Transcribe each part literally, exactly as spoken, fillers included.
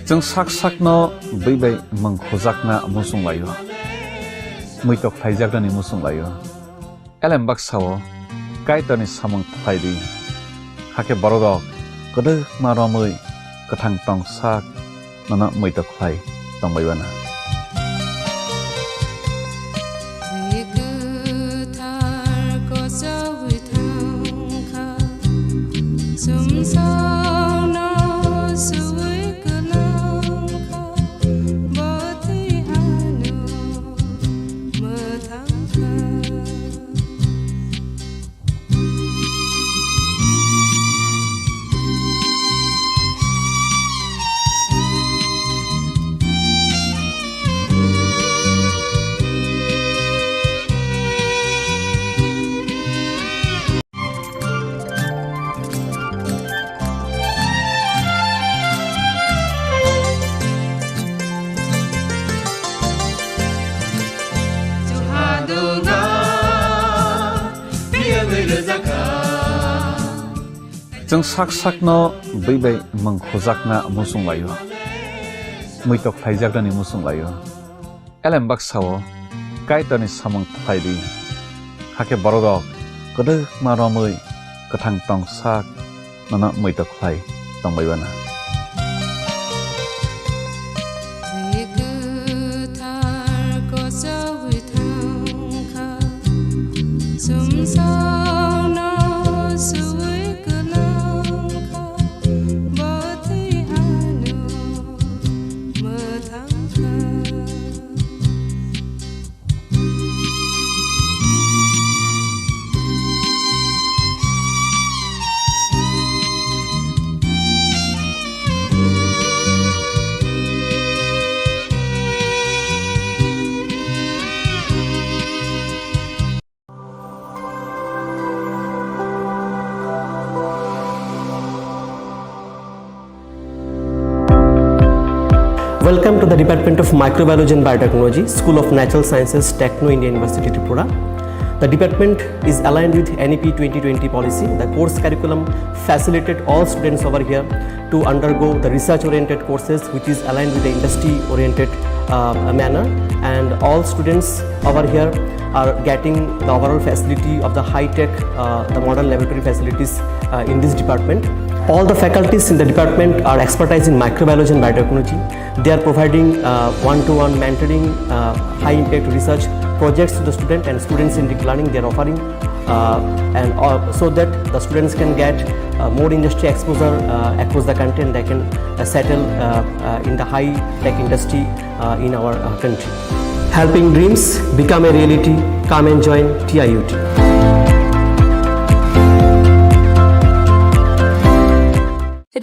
Chwng sak sakno bwi bai mwng khujakna muchung laio, muitok khlaijaknani muchung laio. Elem baksa-o Kaitorni samung khlai di, hakhe bororok kwdwkma romwi kwthang tong sak nono muitok khlai tongbai bana. Bwi kwthar kochogwi thangkha, chwngsaono suwi kwlangkha, bwtwi ano mwthangkha. Chwng sak sakno bwi bai mwng khujakna muchung laio, muitok khlaijaknani muchung laio. Elem baksa-o Kaitorni samung khlai di, hakhe bororok kwdwkma romwi kwthang tong sak nono muitok khlai tongbai bana. Bwi kwthar kochogwi thangkha, chwngsaono suwi kwlangkha, bwtwi ano mwthangkha. Welcome to the Department of Microbiology and Biotechnology, School of Natural Sciences, Techno India University, Tripura. The department is aligned with N E P twenty twenty policy. The course curriculum facilitate all students over here to undergo the research-oriented courses, which is aligned with the industry-oriented, uh, manner. And all students over here are getting the overall facility of the high-tech, uh, the modern laboratory facilities, uh, in this department. All the faculties in the department are expertise in microbiology and biotechnology. They are providing, uh, one-to-one mentoring, uh, high-impact research projects to the student and students-centric learning they are offering, uh, and, uh, so that the students can get, uh, more industry exposure, uh, across the country, and they can, uh, settle, uh, uh, in the high-tech industry, uh, in our, uh, country. Helping dreams become a reality. Come and join T I U T.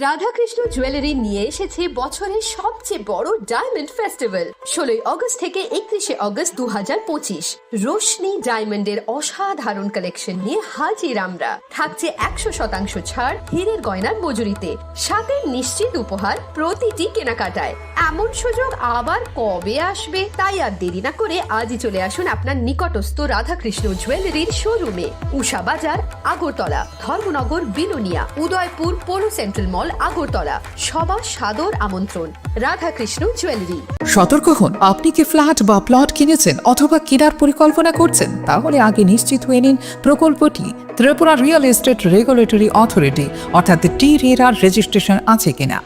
Radhakrishna jewellery নিয়ে এসেছে বছরের সবচেয়ে বড় diamond festival, ষোলোই আগস্ট থেকে একত্রিশে আগস্ট দু হাজার পঁচিশ। রোশনি ডায়মন্ডের অসাধারণ কালেকশন নিয়ে হাজির আমরা। থাকছে একশো শতাংশ ছাড় হীরের গয়নার মজুরিতে, সাথে নিশ্চিত উপহার প্রতিটি কেনাকাটায়। এমন সুযোগ আবার কবে আসবে? তাই আর দেরি না করে আজই চলে আসুন আপনার নিকটস্থ রাধাকৃষ্ণ জুয়েলারির শোরুমে, উষা বাজার, আগরতলা, ধর্মনগর, বিলোনিয়া, উদয়পুর, পৌর সেন্ট্রাল মল, আগরতলা। সবার সাদর আমন্ত্রণ। রাধাকৃষ্ণ জুয়েলারি। সতর্ক হন, আপনি কি ফ্ল্যাট বা প্লট কিনেছেন অথবা কেনার পরিকল্পনা করছেন? তাহলে আগে নিশ্চিত হয়ে নিন প্রকল্পটি Tripura real estate regulatory authority অর্থাৎ টি রেরার রেজিস্ট্রেশন আছে কিনা।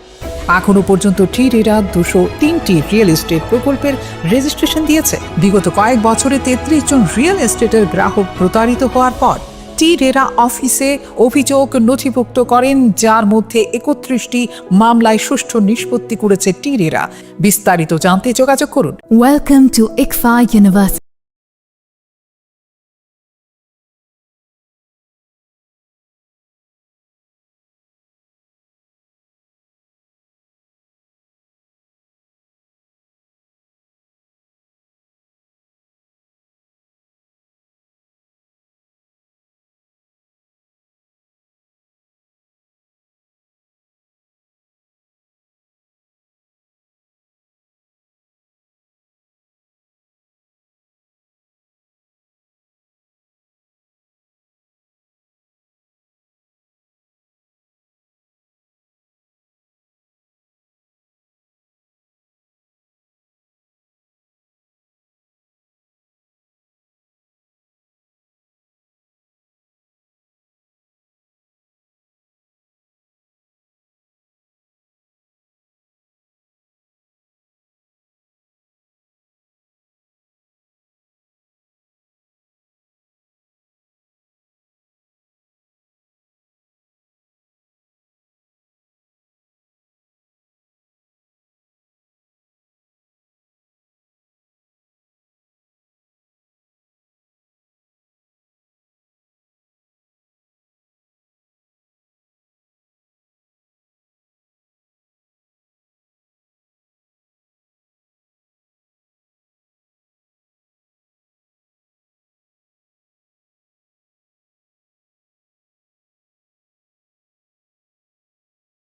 এখনো পর্যন্ত টি রেরা দুশো তিনটি রিয়েল এস্টেট প্রকল্পের রেজিস্ট্রেশন দিয়েছে। বিগত কয়েক বছরে তেত্রিশ জন রিয়েল এস্টেটের গ্রাহক প্রতারিত হওয়ার পর টি রেরা অফিসে অভিযোগ নথিভুক্ত করেন, যার মধ্যে একত্রিশটি মামলায় সুষ্ঠু নিষ্পত্তি করেছে টি রেরা। বিস্তারিত জানতে যোগাযোগ করুন। Welcome to Ikfa University.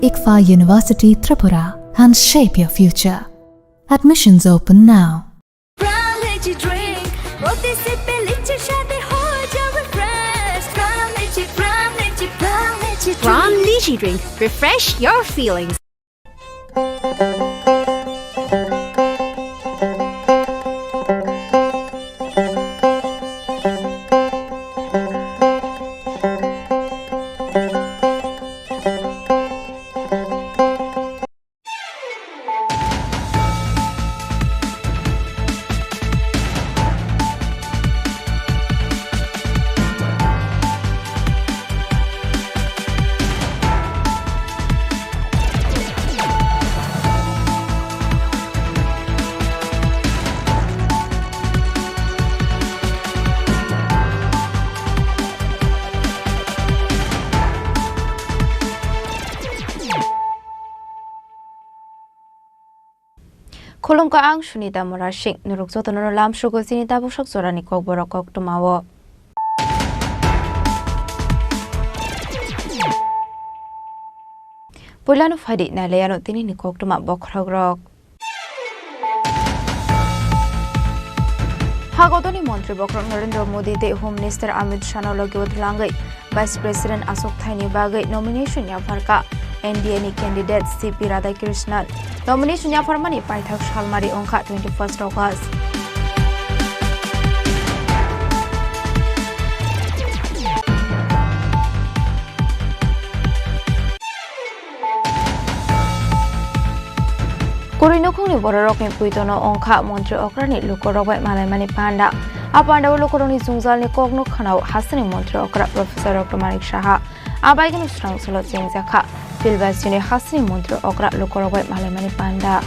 ICFAI University Tripura, and shape your future. Admissions open now. Pran Lychee drink, প্রতি সিপে লিচির স্বাদে হয়ে যাবে fresh। Pran Lychee, Pran Lychee, Pran Lychee drink. Pran Lychee drink, refresh your feelings. Khulumkha, ang Sunita Murasing. Norok jotono lamsugo chini tabuksak jorani kokborok koktwmao. Puilano phaidi nailaiano tinini koktwma bokhorokrok. Hagodoni montri bokhorok Narendra Modi tei Home Minister Amit Shah no logi o twlangwi Vice President achuk thaini bagwi nomination yapharkha. N D A ni candidate C P Radhakrishnan nomination yapharmani paithak salmari wngkha twenty-first August. Kwrwi nukhungni bororokni puitono wngkha montri okrani lukurok bai malaimani panda. A pandao lukurokni jwngjalni kokno khwnao hasteni montri okra Professor Doctor Manik Saha. A baigwno swrang solo chengjakha. Philbasini hasteni montri okra lukurok bai malaimani panda.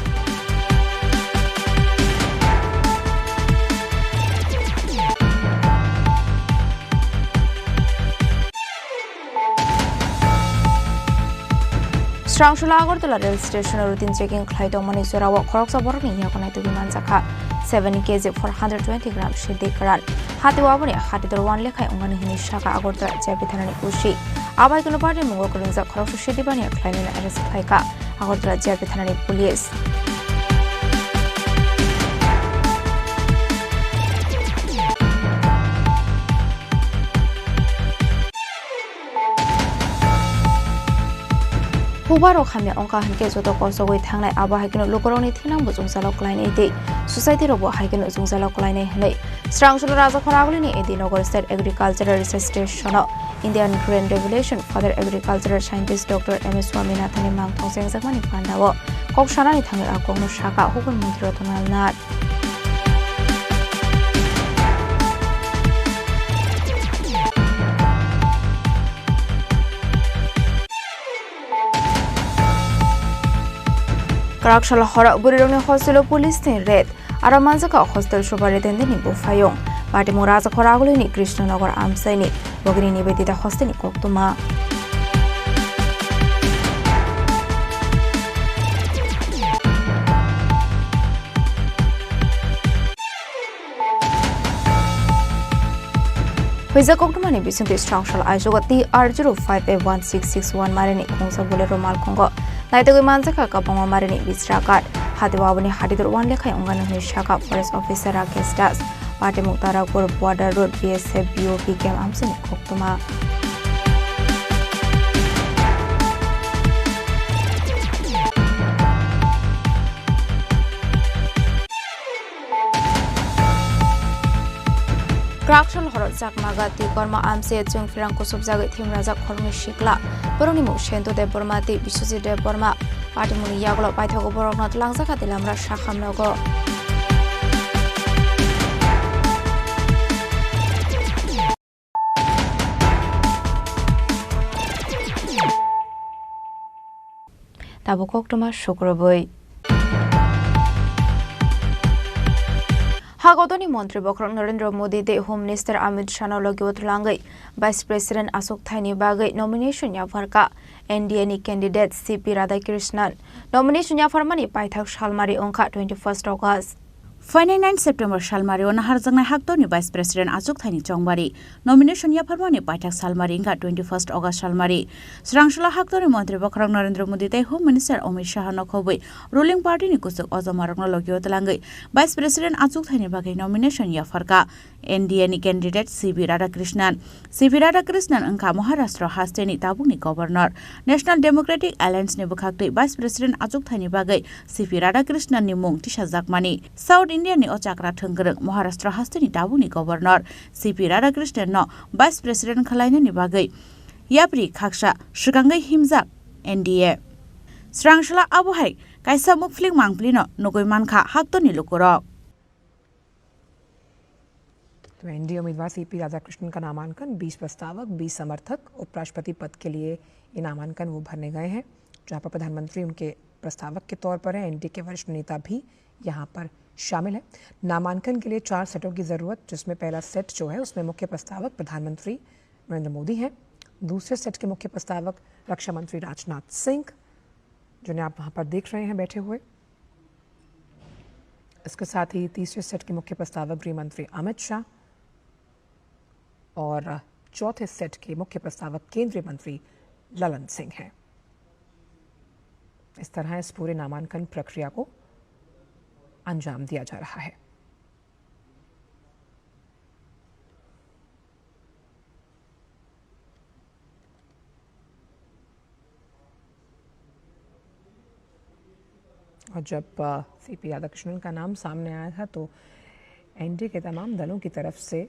Srangsola Agartala rail station o routine checking khlai tongmani jorao khoroksa borokni yago naitugwi manjakha seven K G four hundred twenty gram sidi kwran. Hatio aboni hatidor one lekhai wngmani hwnwi sakha Agartala J P thanani O C. Abai kuno party mungo kwrwngjak khoroksa sidi baniya khlainani arrest khlaikha Agartala J P thanani police. Hubarok hamya wngkha hinkhe joto kosogwi thangnai, abo hai kheno lukurokni thinang bo chwngchalo klainai tei society rokbo hai kheno chwngchalo klainai hwnwi Srangsola Rajakhor Agulini A D Nagar State Agricultural Research Station-o Indian Grain Revolution Father Agricultural Scientist Doctor M S Swaminathan-ni mangthong chengjakmani pandao kok sanani thangwi a kokno sakha Hukun Montri Ratan Lal Nath. Kwraksal horo bwrwirokni hostelo police ni raid. Aro manjakha hostel super intendent ni buphayung. Patimung Rajakhor Agulini Krishnanagar amchaini bogini Nivedita hostel ni koktwma. Huijak koktwmani bisingtwi Srangsola aichugo T R zero five A one six six one marini khungsa Bolero malkhungo naitugwi manjakha kwbangma marini bisra card. Hatio aboni hatidor one lekhai wngkha hwnwi sakha forest officer Rakesh Das. Patimung Tarapur Border Road B S F B O P camp amchaini koktwma. Kwraksal horo Chakmaga Twikorma amchai chwng pherang kusubjagwi thimrajak khoroknwi sikla. Borokni mung Sento Debbarma tei Biswajit Debbarma. Patimungni yagulo paithago borokno twlangjakha Telamra Sakham nogo. Tabuk koktwma sukrubwi. Hagodoni montri bokhorok Narendra Modi tei Home Minister Amit Shah no logi o twlangwi Vice President achuk thaini bagwi nomination yapharkha N D A ni candidate C P Radhakrishnan. Nomination yapharmani paithak salmari wngkha twenty-first August. Phainai nine September salmari o naharjaknai haktorni Vice President achukthani chongbari. Nomination yapharmani paithak salmari wngkha twenty-first August salmari. Srangsola haktorni Montri Bokhorok Narendra Modi tei Home Minister Amit Shah no khobwi ruling party ni kuchuk ojomarokno logio twlangwi Vice President achukthani bagwi nomination yapharkha. N D A ni candidate C P Radhakrishnan. C P Radhakrishnan wngkha Maharashtra hasteni tabukni governor. National Democratic Alliance ni bwkhaktwi Vice President achukthani bagwi C P Radhakrishnan ni mung tisajakmani. South India ni o chakra thwngkwrwng Maharashtra hasteni tabukni governor C P Radhakrishnan no Vice President khwlainani bagwi yapri khaksa swkangwi himjak N D A. Srangsola abohai kaisa mukphling mangpli no nugwi mankha haktorni lukurok. तो एनडीए उम्मीदवार सीपी राधाकृष्णन का नामांकन, बीस प्रस्तावक, बीस समर्थक, उपराष्ट्रपति पद के लिए ये नामांकन वो भरने गए हैं, जहां पर प्रधानमंत्री उनके प्रस्तावक के तौर पर हैं। एनडीए के वरिष्ठ नेता भी यहां पर शामिल हैं। नामांकन के लिए चार सेटों की जरूरत, जिसमें पहला सेट जो है, उसमें मुख्य प्रस्तावक प्रधानमंत्री नरेंद्र मोदी हैं, दूसरे सेट के मुख्य प्रस्तावक रक्षा मंत्री राजनाथ सिंह, जिन्हें आप वहां पर देख रहे हैं बैठे हुए, इसके साथ ही तीसरे सेट के मुख्य प्रस्तावक गृह मंत्री अमित शाह और चौथे सेट के मुख्य प्रस्तावक केंद्रीय मंत्री ललन सिंह हैं। इस तरह इस पूरे नामांकन प्रक्रिया को अंजाम दिया जा रहा है। और जब, अ, सीपी राधाकृष्णन का नाम सामने आया था, तो एनडीए के तमाम दलों की तरफ से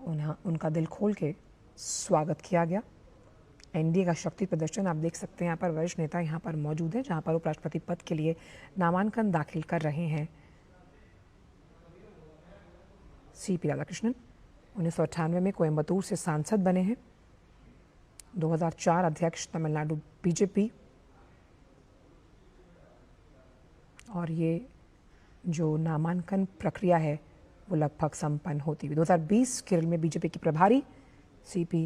उन्हें, उनका दिल खोल के स्वागत किया गया। एनडीए का शक्ति प्रदर्शन आप देख सकते हैं, यहाँ पर वरिष्ठ नेता यहाँ पर मौजूद हैं, जहाँ पर उपराष्ट्रपति पद के लिए नामांकन दाखिल कर रहे हैं। सीपी राधाकृष्णन उन्नीस सौ अट्ठानवे में कोयम्बटूर से सांसद बने हैं। दो हज़ार चार अध्यक्ष तमिलनाडु बीजेपी। और ये जो नामांकन प्रक्रिया है, वो लगभग संपन्न होती हुई। दो हज़ार बीस केरल में बीजेपी के प्रभारी सीपी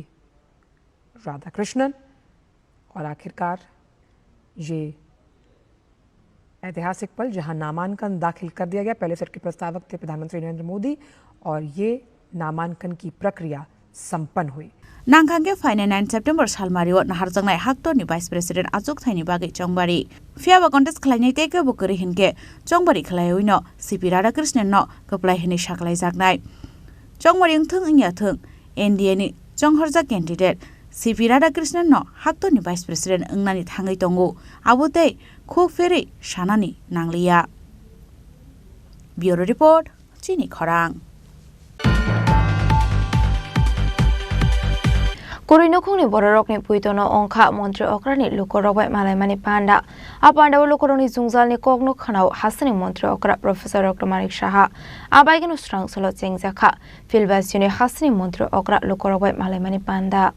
राधाकृष्णन। और आखिरकार ये ऐतिहासिक पल, जहां नामांकन दाखिल कर दिया गया। पहले सेट के प्रस्तावक थे प्रधानमंत्री नरेंद्र मोदी और ये नामांकन की प्रक्रिया संपन्न हुई। Nangkhang khe phainai nine September salmari o naharjaknai haktorni Vice President achukthani bagwi chongbari. Phiya ba contest khlainai tei kebo kwrwi hinkhe chongbari khlaiwi no C P Radhakrishnan no kwplai hwnwi saklaijaknai. Chongbari wngthung wngya thung, N D A ni chonghorjak candidate C P Radhakrishnan no haktorni Vice President wngnani thangwi tongo, abo tei khuk pherwi sanani nangliya. Bureau Report, Chini Khorang. Kwrwi nukhungni bororokni puitono wngkha Montri Okrani lukurok bai malaimani panda. A pandao lukurokni jwngjalni kokno khwnao hasteni Montri Okra Professor Doctor Manik Saha. A baigwino swrang salo chengjakha. Philbasini hasteni Montri Okra lukurok bai malaimani panda.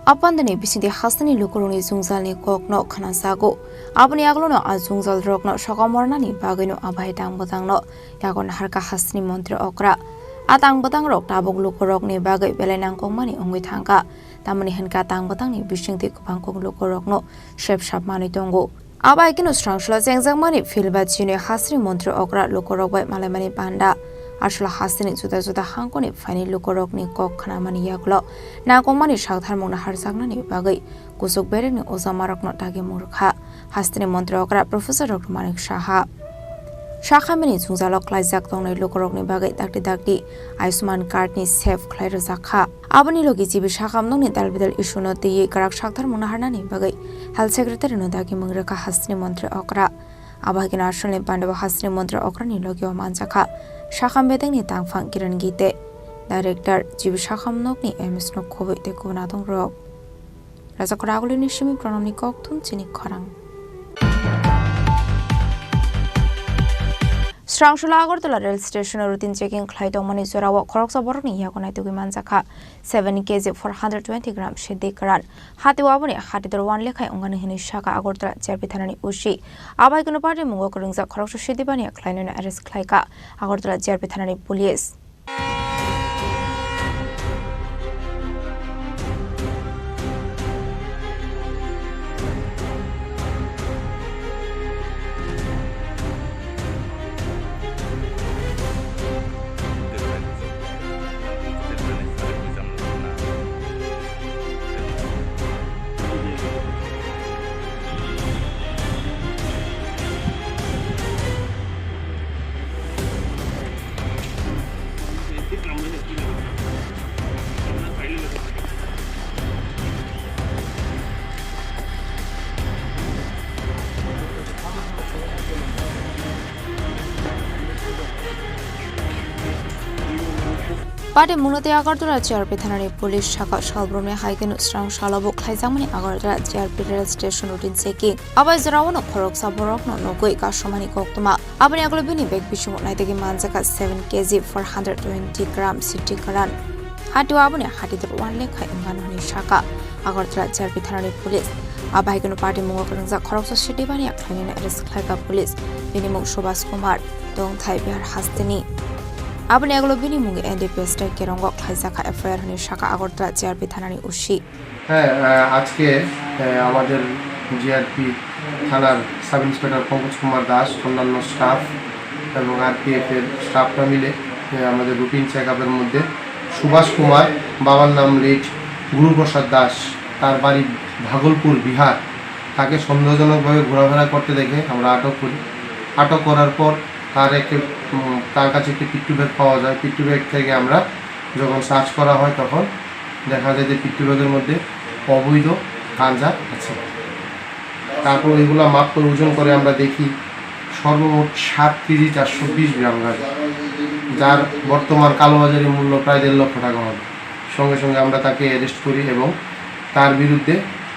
A pandani bisingtwi hasteni lukurokni jwngjalni kokno khwnajago. Aboni aglono a jwngjalrokno sokomornani bagwino a bai tang bwtangno yago naharkha hasteni Montri Okra. A tang bwtangrok tabuk lukurokni bagwi belai nangkukmani wngwi thangkha. Tamoni hwnkha tang bwtangni bisingtwi kwbangkuk lukurokno sep sap manwi tongo. Abo hai kheno swrang salo chengjakmani Philbasini hasteni Montri Okra lukurok bai malaimani panda. Aswla hasteni juda juda hangkoni phaini lukurokni kok khnamani yagulo nangkukmani saktharmung naharjaknani bagwi kuchuk berekni ojamarokno dagimung rwkha hasteni Montri Okra Professor Doctor Manik Saha. Sakhamini jwngjalo klaijak tongnai lukurokni bagwi dakti dakti Ayushman Card ni save khlai rwjakha. Aboni logi G B Sakham nokni dal bidal issue no twiwi kwrak saktharmung naharnani bagwi Health Secretary no dagimung rwkha hasteni Montri Okra. Abo hai kheno aswlni pandao hasteni Montri Okrani logio manjakha Sakham bedekni tangphang Kiran Gite, Director G B Sakham nokni M S no khobwi tei kubun adongrok. Rajakora Agulini simi Pranamni kokthum Chini Khorang. Srangsola Agartala rail station o routine checking khlai tongmani jorao khoroksa borokni yago naitugwi manjakha seven K G four hundred twenty gram siddi kwran. Hatio aboni hatidor one lekhai wngani hwnwi sakha Agartala J R P thanani O C. Abai kheno party mungo kwrwngjak khoroksa siddi baniya khlainwino arrest khlaikha Agartala J R P thanani police. Patimungno tei Agartala G R P thanani police saka salbrumni hai kheno srang salobo khlaijakmani Agartala G R P rail station routine checking. Abai jorao no khoroksa borokno nugwi kasumani koktwma. Aboni agolo bini bag bisingo naitugwi manjaka seven K G four hundred twenty gram siti karan. Hatio aboni hati dor one lakh hai wngkha hwnwi saka Agartala G R P thanani police. Abai kheno patimungo kwrwngjak khoroksa siti baniya khlainani arrest khlaikha police. Bini mung Subhas Kumar, tongthai Bihar hasteni. Aboni agolo bini mung N D P S tei kerongo khlaijakha F I R hwnwi saka Agartala G R P thanani O C. হ্যাঁ, আহ, আজকে, আহ, আমাদের জিআরপি থানার sub inspector Pankaj কুমার দাস, অন্যান্য স্টাফ এবং আরপিএফ এর স্টাফরা মিলে, আহ, আমাদের রুটিন চেক আপের মধ্যে সুভাষ কুমার, বাবার নাম লেট গুরুপ্রসাদ দাস, তার বাড়ি ভাগলপুর, বিহার। তাকে সন্দেহজনকভাবে ঘোরাফেরা করতে দেখে আমরা আটক করি। আটক করার পর তার একটি, উম, তার কাছে একটি পিট্টু ব্যাগ পাওয়া যায়। পিট্টু ব্যাগ থেকে আমরা যখন সার্চ করা হয়, তখন দেখা যায় যে পিট্টু ব্যাগের মধ্যে অবৈধ গাঁজা আছে। তারপর ওইগুলা মাপ করে ওজন করে আমরা দেখি সর্বমোট সাত কেজি চারশো বিশ গ্রাম গাঁজা, যার বর্তমান কালোবাজারি মূল্য প্রায় দেড় লক্ষ টাকা হবে। সঙ্গে সঙ্গে আমরা তাকে অ্যারেস্ট করি এবং তার বিরুদ্ধে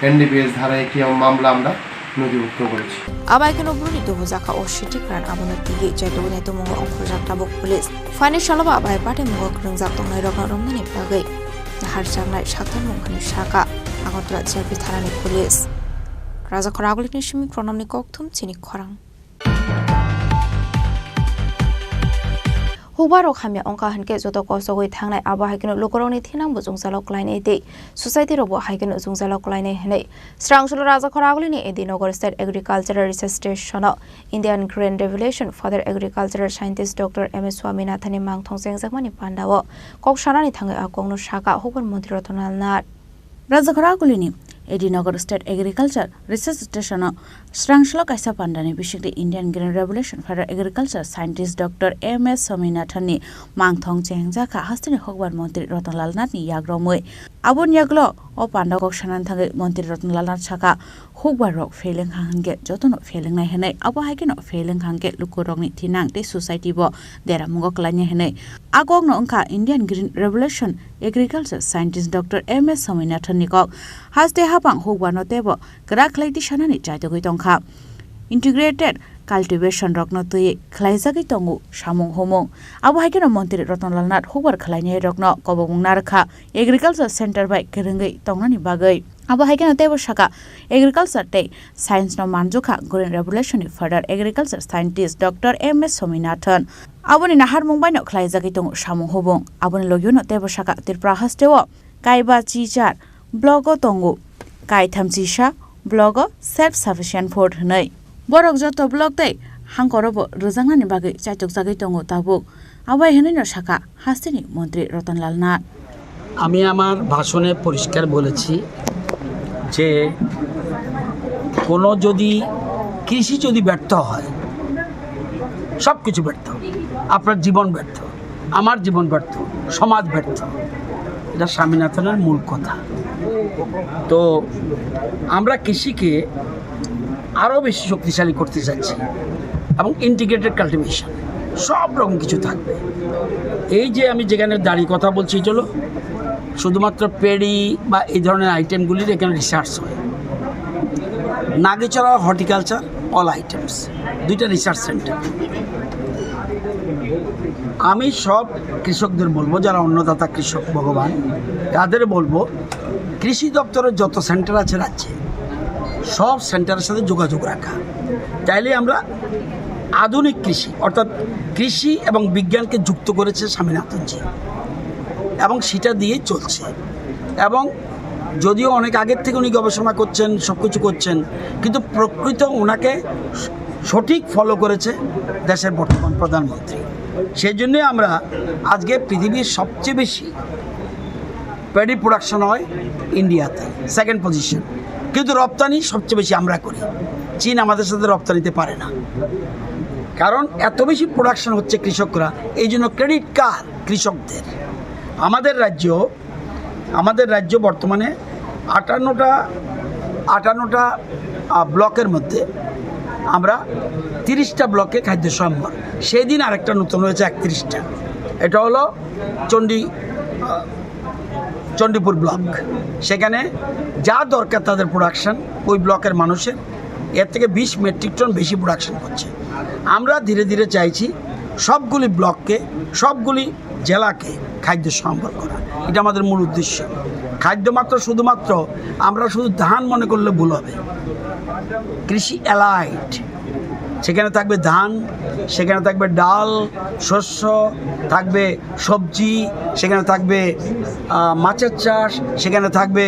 এনডিপিএস ধারা একটি মামলা আমরা নথিভুক্ত করেছি। Abai kheno bruni dubu jaka o siti karan abono tigi jai tuguni tumungo ongkhorjak tabuk police. Fani saloba abai patimungo kwrwngjak tongnai rokno romnani bagwi naharjaknai sakthangmung hwnwi saka Agartala G R P thanani police. Raja Khoragulini simi Pranamni kokthum chini khorang. Hukbarok hamya wngkha hwnkhe joto kosogwi thangnai, abo hai kheno lukurokni thinangbo jwngjalo klainai tei society rokbo hai kheno jwngjalo klainai hwnwi Srangsulo Raja Khoragulini A D Nagar State Agricultural Research Station-o Indian Green Revolution further agricultural scientist Doctor M S Swaminathan-ni mangthong chengjakmani pandao kok sanani thangwi a kokno saka hukbar montri Ratan Lal Nath. Rajakhoragulini A D Nagar State Agriculture Research Station-o srangsulo kaisa pandani bisingtwi Indian Green Revolution further agriculture scientist Doctor M S Swaminathan-ni mangthong chengjakha hasteni hukbar montri Ratan Lal Nath-ni yagromwi. Aboni yagulo o panda kok sanani thangwi montri Ratan Lal Nath saka, hukbar rok fail wngkha hwnkhe jotono fail wngnai hwnwi, abo hai kheno fail wngkha hwnkhe lukurokni thinang tei society bo deramungo kwlainai hwnwi. A kokno wngkha Indian Green Revolution agriculture scientist Doctor M S Swaminathan-ni kok. Haste haphang hukbarno teibo kwrak khlai tisanani chaitogwi tongkha. Integrated cultivation rokno twiwi khlaijagwi tongo samung humung. Abo hai kheno montri Ratan Lal Nath hukbar khlainai rokno kobokmung narwkha agriculture center bai kwrwngwi tongnani bagwi. Abo hai kheno teibo saka, agriculture tei science no manjukha Green Revolution ni further agriculture scientist Doctor M S Swaminathan. Aboni naharmung bai no khlaijagwi tongo samung hubung. Aboni logio no teibo saka Tripura haste o kaiba chichar block o tongo, kaitham chisa block o self sufficient food hwnwi. Borok joto block tei hangkoro bo rwjaknani bagwi chaitukjagwi tongo tabuk. Abo hai hwnwi no saka hasteni montri Ratan Lal Nath. আমি আমার ভাষণে পরিষ্কার বলেছি যে কোনো যদি কৃষি যদি ব্যর্থ হয়, সব কিছু ব্যর্থ, আপনার জীবন ব্যর্থ, আমার জীবন ব্যর্থ, সমাজ ব্যর্থ। এটা স্বামীনাথনের মূল কথা। তো আমরা কৃষিকে আরও বেশি শক্তিশালী করতে চাচ্ছি এবং ইন্টিগ্রেটেড কাল্টিভেশন, সব রকম কিছু থাকবে। এই যে আমি যেখানে দাঁড়িয়ে কথা বলছি, এটা হলো শুধুমাত্র প্যাডি বা এই ধরনের আইটেমগুলির এখানে রিসার্চ হয়। নাগেচড়া হর্টিকালচার, অল আইটেমস, দুইটা রিসার্চ সেন্টার। আমি সব কৃষকদের বলবো, যারা অন্নদাতা কৃষক ভগবান, তাদের বলবো, কৃষি দপ্তরের যত সেন্টার আছে রাজ্যে, সব সেন্টারের সাথে যোগাযোগ রাখা। তাইলে আমরা আধুনিক কৃষি, অর্থাৎ কৃষি এবং বিজ্ঞানকে যুক্ত করেছে স্বামীনাথনজি, এবং সেটা দিয়েই চলছে। এবং যদিও অনেক আগের থেকে উনি গবেষণা করছেন, সব কিছু করছেন, কিন্তু প্রকৃত ওনাকে সঠিক ফলো করেছে দেশের বর্তমান প্রধানমন্ত্রী। সেই জন্যই আমরা আজকে পৃথিবীর সবচেয়ে বেশি প্যাডি প্রোডাকশন হয় ইন্ডিয়াতে, সেকেন্ড পজিশন, কিন্তু রপ্তানি সবচেয়ে বেশি আমরা করি। চীন আমাদের সাথে রপ্তানিতে পারে না, কারণ এত বেশি প্রোডাকশন হচ্ছে কৃষকরা, এই জন্য ক্রেডিট কার কৃষকদের। আমাদের রাজ্য, আমাদের রাজ্য বর্তমানে আটান্নটা, আটান্নটা, আহ, ব্লকের মধ্যে আমরা তিরিশটা ব্লকে খাদ্য সম্ভার, সেই দিন আরেকটা নতুন হয়েছে একত্রিশটা। এটা হলো চণ্ডী, আহ, চণ্ডীপুর ব্লক। সেখানে যা দরকার তাদের প্রোডাকশন, ওই ব্লকের মানুষের এর থেকে বিশ মেট্রিক টন বেশি প্রোডাকশন করছে। আমরা ধীরে ধীরে চাইছি সবগুলি ব্লককে, সবগুলি জেলাকে খাদ্য সম্বল করা, এটা আমাদের মূল উদ্দেশ্য। খাদ্য মাত্র, শুধুমাত্র আমরা শুধু ধান মনে করলে ভুল হবে। কৃষি অ্যালাইড, সেখানে থাকবে ধান, সেখানে থাকবে ডাল, শস্য, থাকবে সবজি, সেখানে থাকবে, আহ, মাছের চাষ, সেখানে থাকবে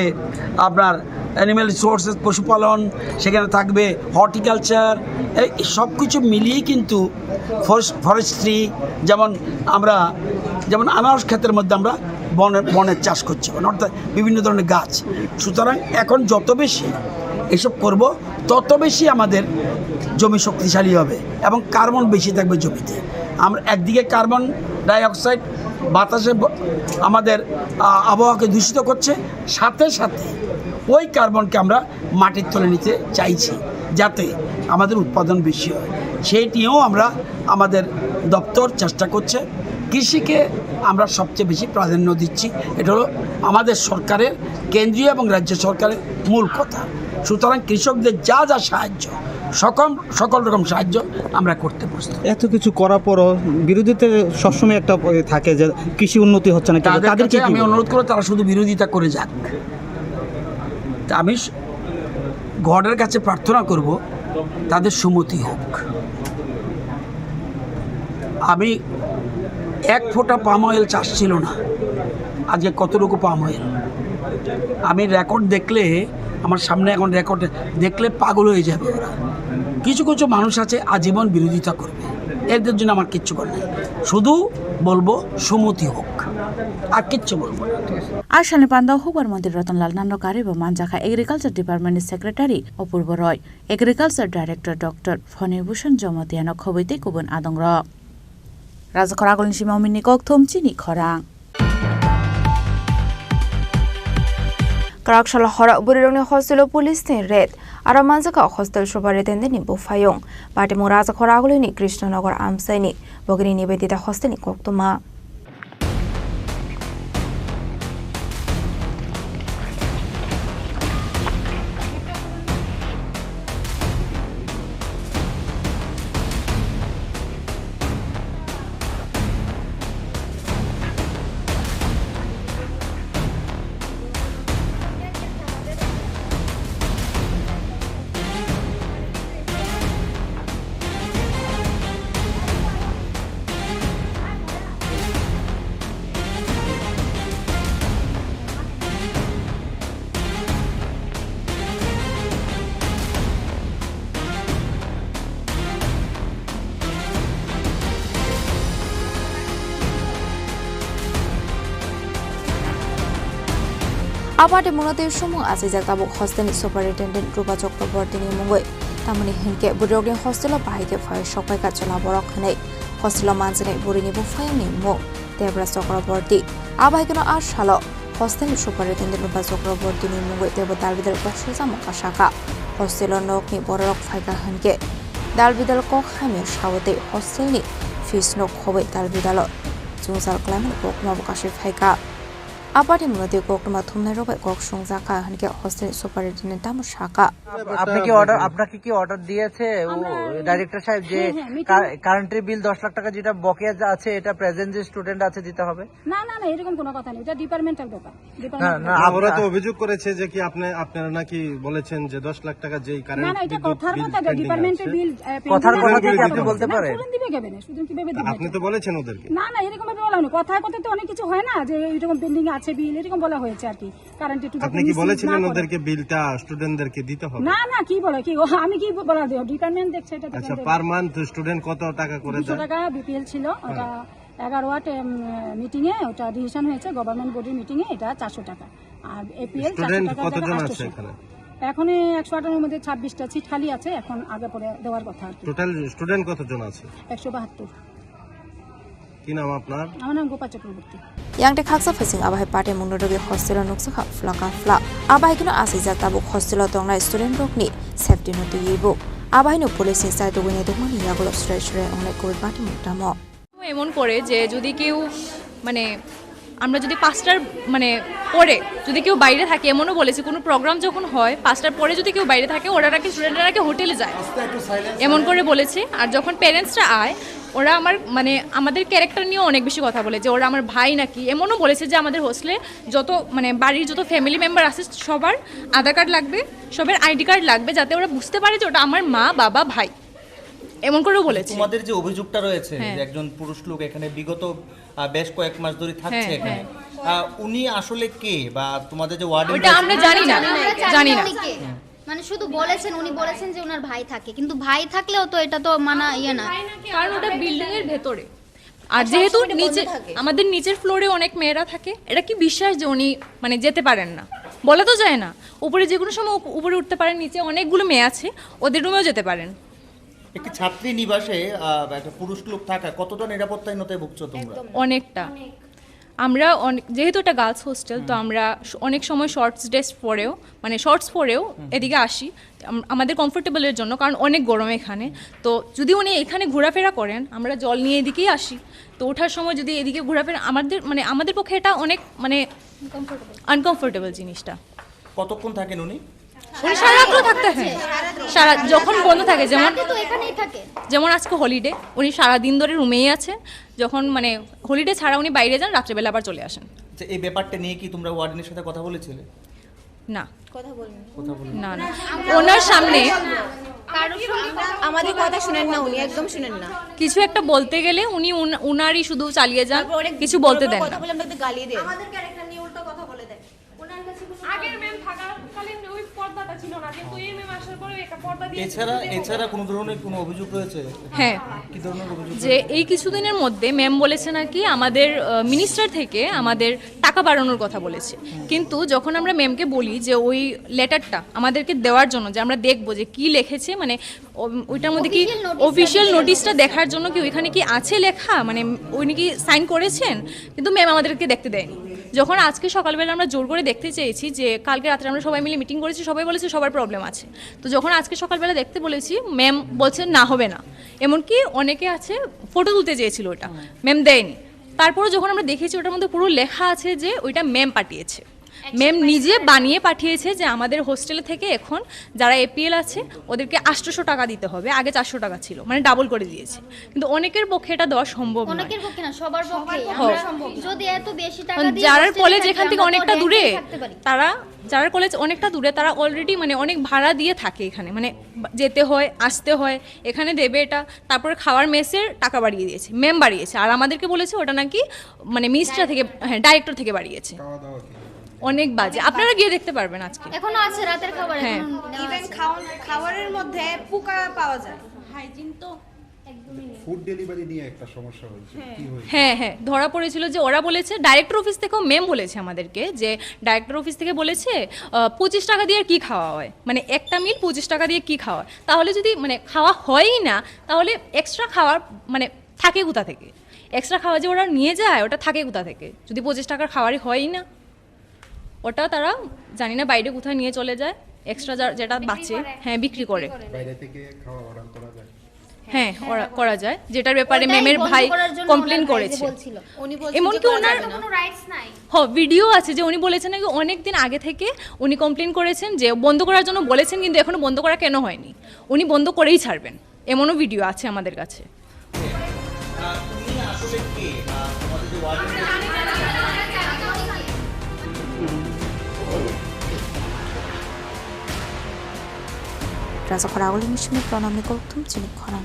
আপনার অ্যানিম্যাল রিসোর্সেস, পশুপালন, সেখানে থাকবে হর্টিকালচার। এই সব কিছু মিলিয়ে কিন্তু ফরেস্ট-, ফরেস্ট্রি, যেমন আমরা, যেমন আনারস ক্ষেতের মধ্যে আমরা বনের, বনের চাষ করছি, মানে অর্থাৎ বিভিন্ন ধরনের গাছ। সুতরাং এখন যত বেশি এসব করব, তত বেশি আমাদের জমি শক্তিশালী হবে এবং কার্বন বেশি থাকবে জমিতে। আমরা একদিকে কার্বন ডাইঅক্সাইড বাতাসে ব-, আমাদের, আহ, আবহাওয়াকে দূষিত করছে, সাথে সাথে ওই কার্বনকে আমরা মাটির তলে নিতে চাইছি, যাতে আমাদের উৎপাদন বেশি হয়। সেই নিয়েও আমরা, আমাদের দপ্তর চেষ্টা করছে। কৃষিকে আমরা সবচেয়ে বেশি প্রাধান্য দিচ্ছি। এটা হলো আমাদের সরকারের কেন্দ্রীয় এবং রাজ্য সরকারের মূল কথা। সুতরাং কৃষকদের যা যা সাহায্য, সকল, সকল রকম সাহায্য আমরা করতে প্রস্তুত। এত কিছু করার পরও বিরোধীতে সবসময় একটা, এ, থাকে যে কৃষি উন্নতি হচ্ছে না, কিন্তু তাদের তাদেরকে কাছে কি আমি বলবো? অনুরোধ করবো, তারা শুধু বিরোধিতা করে যাক। তা আমি স-, গডের কাছে প্রার্থনা করব, তাদের সুমতি হোক। আমি এক ফোঁটা পাম অয়েল চাষ ছিল না, আজকে কতটুকু পাম অয়েল। আমি রেকর্ড দেখলে, আমার সামনে এখন রেকর্ড দেখলে পাগল হয়ে যাবে ওরা। কিছু কিছু মানুষ আছে আজীবন বিরোধিতা করবে, এদের জন্য আমার কিচ্ছু করার নেই। শুধু বলবো সুমতি হোক, আর কিচ্ছু বলবো না। A salni panda o hukbar montri Ratan Lal Nando Kari bo manjakha Agriculture Department ni Secretary Apurbo Roy, Agriculture Director Doctor Phoni Bhushan Jamatia no khobwi tei kubun adongrok. Rajakhor agulni simi Omin ni kokthum chini khorang. Kwrak salo horo bwrwirokni hostelo police ni raid. Aro manjakha hostel superintendent ni buphayung. Patimung Rajakhor agulini Krishnanagar amchaini bogini Nivedita hostel ni koktwma. Abadi mwnatwi sumung achaijak tabuk hostel ni superintendent Rupa Chakraborty ni mungwi. Tamoni hinkhe bwrwirokni hostel o bahai khe phai sokpaikha chwla borok hwnwi hostel o manjaknai bwrwini buphayungni mung Debra Chakraborty. Abahaikhe no a salo hostel ni superintendent Rupa Chakraborty ni mungwi teibo dalbidal kok sujamo kasaka. Hostel o nokni bororok phaikha hinkhe dalbidal kok hamya sao tei hostel ni fees no khobwi dalbidalo chungjal klaimani koktwma bo kasui phaikha. Abadi mwnatwi koktwma thumnairok bai kok sungjakha hinkhe hostel ni superintendent tamo sakha. আপনি কি অর্ডার, আপনাকে কি অর্ডার দিয়েছে ও আমরা, ডাইরেক্টর সাহেব যে হ্যাঁ, হ্যাঁ, মিটিং কা-, কারেন্টের বিল দশ লাখ টাকা যেটা বকেয়া যা আছে, এটা প্রেজেন্ট যে স্টুডেন্ট আছে দিতে হবে? না, না, না, এরকম কোনো কথা নেই, এটা ডিপার্টমেন্টাল ব্যাপার। না, না, না, ওরা তো অভিযোগ করেছে যে কি আপনি, আপনারা নাকি বলেছেন যে দশ লাখ টাকা যেই কারেন্ট না, না, এটা বিদ্যুৎ কথার বিল মধ্যে পেন্ডিং ডিপার্টমেন্টের আছে। বিল, আহ, পেন্ডিং কথার আছে, কথা যদি আপনি বলতে না, পারেন। স্টুডেন্ট দিবে কেমনে? স্টুডেন্ট কিভাবে দিবে? আপনি তো বলেছেন ওদেরকে। না, না, এরকম ভাবে বলা হয়নি। কথায় কথায় তো অনেক কিছু হয় না যে এরকম পেন্ডিং আছে বিল, এরকম বলা হয়েছে আর কি। কারেন্টের টুকু আপনি কি রিসিভ বলেছিলেন না করে। ওদেরকে বিলটা স্টুডেন্টদেরকে দিতে হবে? না, না, কি বলে, কি, ও, আমি কি বলা দেব? ডিপার্টমেন্ট দেখছে এটা, আচ্ছা, ডিপার্টমেন্ট। পার মান্থ স্টুডেন্ট কত টাকা করে দুশো দেয়? টাকা বিপিএল ছিল, হ্যাঁ। ওটা এগারো ওয়াট, এম, মিটিং এ ওটা ডিসিশন হয়েছে, গভর্নমেন্ট বডির মিটিং এ এটা চারশো টাকা। আর এপিএল চারশো স্টুডেন্ট টাকা কতজন জায়গায় আছে আটশোশো। এখানে? এখন এই একশো আঠারোর মধ্যে ছাব্বিশটা সিট খালি আছে, এখন আগে পরে দেওয়ার কথা আর কি। টোটাল স্টুডেন্ট কতজন আছে? একশো বাহাত্তর। কি নাম আপনার? আমার নাম গোপা Chakraborty. Yang tei khaksa phaising abo hai patimung no rwgwi hostel o nukjakha phlaka phlak. Abo hai kheno achaijak tabuk hostel o tongnai student rokni safety no twiwi bo. Abo haino police ni chai tugwi naitokmani yagulo surai surai wngnai kubui patimung tamo. এমন করে যে যদি কেউ, মানে, আমরা যদি পাঁচটার, মানে, পরে যদি কেউ বাইরে থাকে, এমনও বলেছে কোনো প্রোগ্রাম যখন হয় পাঁচটার পরে যদি কেউ বাইরে থাকে, ওরা নাকি, স্টুডেন্টরা নাকি হোটেলে যায়, এমন করে বলেছে। আর যখন প্যারেন্টসরা আয়, ওরা আমার, মানে, আমাদের ক্যারেক্টার নিয়েও অনেক বেশি কথা বলে যে ওরা আমার ভাই নাকি। এমনও বলেছে যে আমাদের হোস্টেলে যত, মানে, বাড়ির যত ফ্যামিলি মেম্বার আছে, সবার আধার কার্ড লাগবে, সবার আইডি কার্ড লাগবে, যাতে ওরা বুঝতে পারে যে ওটা আমার মা, বাবা, ভাই। এমন করেও বলেছে। তোমাদের যে অভিযোগটা রয়েছে, হ্যাঁ। যে একজন পুরুষ লোক এখানে বিগত, আহ, বেশ কয়েক মাস ধরে থাকছে হ্যাঁ, এখানে, হ্যাঁ। আহ, উনি আসলে কে বা তোমাদের যে ওয়ার্ডেন ওইটা রয়েছে? আমরা জানি না, জানি না। উনি কে? হুম। মানে শুধু বলেছেন, উনি বলেছেন যে ওনার ভাই থাকে, কিন্তু ভাই থাকলেও তো এটা তো মানা ইয়ে না। কারণ ওটা বিল্ডিং এর ভেতরে। আর যেহেতু সবসময় বন্ধ নিচে থাকে। আমাদের নিচের ফ্লোরে অনেক মেয়েরা থাকে, এটা কি বিশ্বাস যে উনি, মানে, যেতে পারেন না? বলা তো যায় না। উপরে যে কোনো সময় উপ-, উপরে উঠতে পারেন, নিচে অনেকগুলো মেয়ে আছে, ওদের রুমেও যেতে পারেন। একটি ছাত্রী নিবাসে, আহ, একটা পুরুষ লোক থাকা কতটা নিরাপত্তাহীনতায় ভুগছো তোমরা? একদম। অনেকটা। আমরা অনেক, যেহেতু এটা গার্লস হোস্টেল, তো হুম। আমরা স-, অনেক সময় শর্টস ড্রেস পরেও, মানে, শর্টস পরেও হুম। এদিকে আসি, আম-, আমাদের কমফোর্টেবলের জন্য, কারণ অনেক গরম এখানে। তো যদি উনি এখানে ঘোরাফেরা করেন, আমরা জল নিয়ে এদিকেই আসি। তো ওঠার সময় যদি এদিকে ঘোরাফেরা, আমাদের, মানে, আমাদের পক্ষে এটা অনেক, মানে, আনকমফোর্টেবল জিনিসটা। কতক্ষণ থাকেন উনি? উনি সারা রাতও থাকতে হয়। সারা, যখন বন্ধ থাকে, যেমন রাতে তো এখানেই থাকে। যেমন আজকে হলিডে, উনি সারা দিন ধরে রুমেই আছেন। যখন, মানে, হলিডে ছাড়া উনি বাইরে যান, রাত্রেবেলা আবার চলে আসেন। আচ্ছা, এই ব্যাপারটা নিয়ে কি তোমরা ওয়ার্ডেনের সাথে কথা বলেছিলে? না। কথা বলিনি। কথা বলিনি। না, না। ওনার সামনে কারোর সঙ্গে কথা আমাদের কথা শুনেন না উনি, একদম শুনেন না। কিছু একটা বলতে গেলে উনি উন-, উনারই শুধু চালিয়ে যান, তারপর অনেক কিছু বলতে বড় বড় দেন কথা না। বলে আমাদের গালি দেন। আমাদের ক্যারেক্টার নিয়ে উল্টো কথা বলে দেয়। ওনার কাছে কোনো আগের ম্যাম থাকাকালীন ওই পর্দাটা ছিল না, কিন্তু এই ম্যাম আসার পরে একটা পর্দা দিয়ে এছাড়া, এছাড়া কোনো ধরনের কোনো অভিযোগ রয়েছে? হ্যাঁ। কি ধরনের অভিযোগ যে রয়েছে? এই কিছুদিনের মধ্যে ম্যাম বলেছে নাকি আমাদের, আহ, মিনিস্টার থেকে আমাদের টাকা বাড়ানোর কথা বলেছে, কিন্তু যখন আমরা ম্যামকে বলি যে ওই লেটারটা আমাদেরকে দেওয়ার জন্য, যে আমরা দেখবো যে কি লিখেছে, মানে, ও-, ওইটার মধ্যে কি অফিসিয়াল নোটিশটা দেখার জন্য কি ওইখানে কি আছে লেখা, মানে, উনি কি সাইন করেছেন, কিন্তু ম্যাম আমাদেরকে দেখতে দেয়নি। যখন আজকে সকালবেলা আমরা জোর করে দেখতে চেয়েছি যে কালকে রাত্রে আমরা সবাই মিলে মিটিং করেছি, সবাই বলেছে সবার প্রবলেম আছে। তো যখন আজকে সকালবেলা দেখতে বলেছি, ম্যাম বলছে না, হবে না। এমনকি অনেকে আছে ফটো তুলতে চেয়েছিল ওটা, ম্যাম দেয়নি। তারপরে যখন আমরা দেখেছি ওটার মধ্যে পুরো লেখা আছে যে ওইটা ম্যাম পাঠিয়েছে, ম্যাম নিজে বানিয়ে পাঠিয়েছে যে আমাদের হোস্টেল থেকে এখন যারা এপিএল আছে ওদেরকে আটশোশো টাকা দিতে হবে, আগে চারশো টাকা ছিল, মানে ডাবল করে দিয়েছে। কিন্তু অনেকের পক্ষে এটা দেওয়া সম্ভব নয়। অনেকের পক্ষে না, সবার পক্ষে। হ্যাঁ। আমরা সম্ভব। যদি এত বেশি টাকা কারণ দিয়ে যারার হোস্টেলে কলেজ থাকি, এখান থেকে আমরা তো অনেকটা রেন্টেই দূরে, থাকতে পারি। তারা, যারার কলেজ অনেকটা দূরে, তারা অলরেডি, মানে, অনেক ভাড়া দিয়ে থাকে এখানে, মানে, বা-, যেতে হয়, আসতে হয়, এখানে দেবে এটা, তারপরে খাওয়ার মেসের টাকা বাড়িয়ে দিয়েছে, ম্যাম বাড়িয়েছে। আর আমাদেরকে বলেছে ওটা নাকি, মানে, মিনিস্টার থেকে, হ্যাঁ, ডাইরেক্টর থেকে বাড়িয়েছে। খাওয়া দাওয়া কি? অনেক বাজে, আপনারা গিয়ে দেখতে পারবেন আজকে। এখনো আছে রাতের খাবার, হ্যাঁ। এখনো দেওয়া ইভেন আছে। খাওয়ান-, খাবারের মধ্যে পোকা পাওয়া যায়। হাইজিন তো একদমই নেই। ফুড ডেলিভারি নিয়ে একটা সমস্যা হয়েছে, হ্যাঁ। কি হয়েছে? হ্যাঁ, হ্যাঁ, ধরা পড়েছিল যে ওরা বলেছে, ডাইরেক্টর অফিস থেকেও ম্যাম বলেছে আমাদেরকে যে ডাইরেক্টর অফিস থেকে বলেছে, আহ, পঁচিশ টাকা দিয়ে আর কি খাওয়া হয়, মানে, একটা মিল পঁচিশ টাকা দিয়ে কি খাওয়া হয়? তাহলে যদি, মানে, খাওয়া হয়ই না, তাহলে এক্সট্রা খাওয়ার, মানে, থাকে কোথা থেকে? এক্সট্রা খাওয়া যে ওরা নিয়ে যায়, ওটা থাকে কোথা থেকে, যদি পঁচিশ টাকার খাওয়ারই হয়ই না? ওটা তারা, জানি না, বাইরে কোথায় নিয়ে চলে যায়, এক্সট্রা যা-, যেটা বাঁচে। হ্যাঁ, বিক্রি করে। বাইরে থেকে খাওয়া অর্ডার করা যায়? হ্যাঁ, ওরা, করা যায়, যেটার ব্যাপারে ওটাই ম্যামের বন্ধ ভাই করার জন্য কমপ্লেন ওনার ভাই যে করেছে। বলছিল। উনি বলছেন এমনকি যে করা ওনার যাবে না। কোনো রাইটস নাই। হ, ভিডিও আছে যে উনি বলেছেন নাকি অনেক দিন আগে থেকে উনি কমপ্লেন করেছেন যে বন্ধ করার জন্য বলেছেন, কিন্তু এখনো বন্ধ করা কেন হয়নি, উনি বন্ধ করেই ছাড়বেন, এমনও ভিডিও আছে আমাদের কাছে। আহ, তুমি আসলে কে? আহ, তোমাদের যে warden Rajakhor agulini simi pranamni kokthum chini khorang.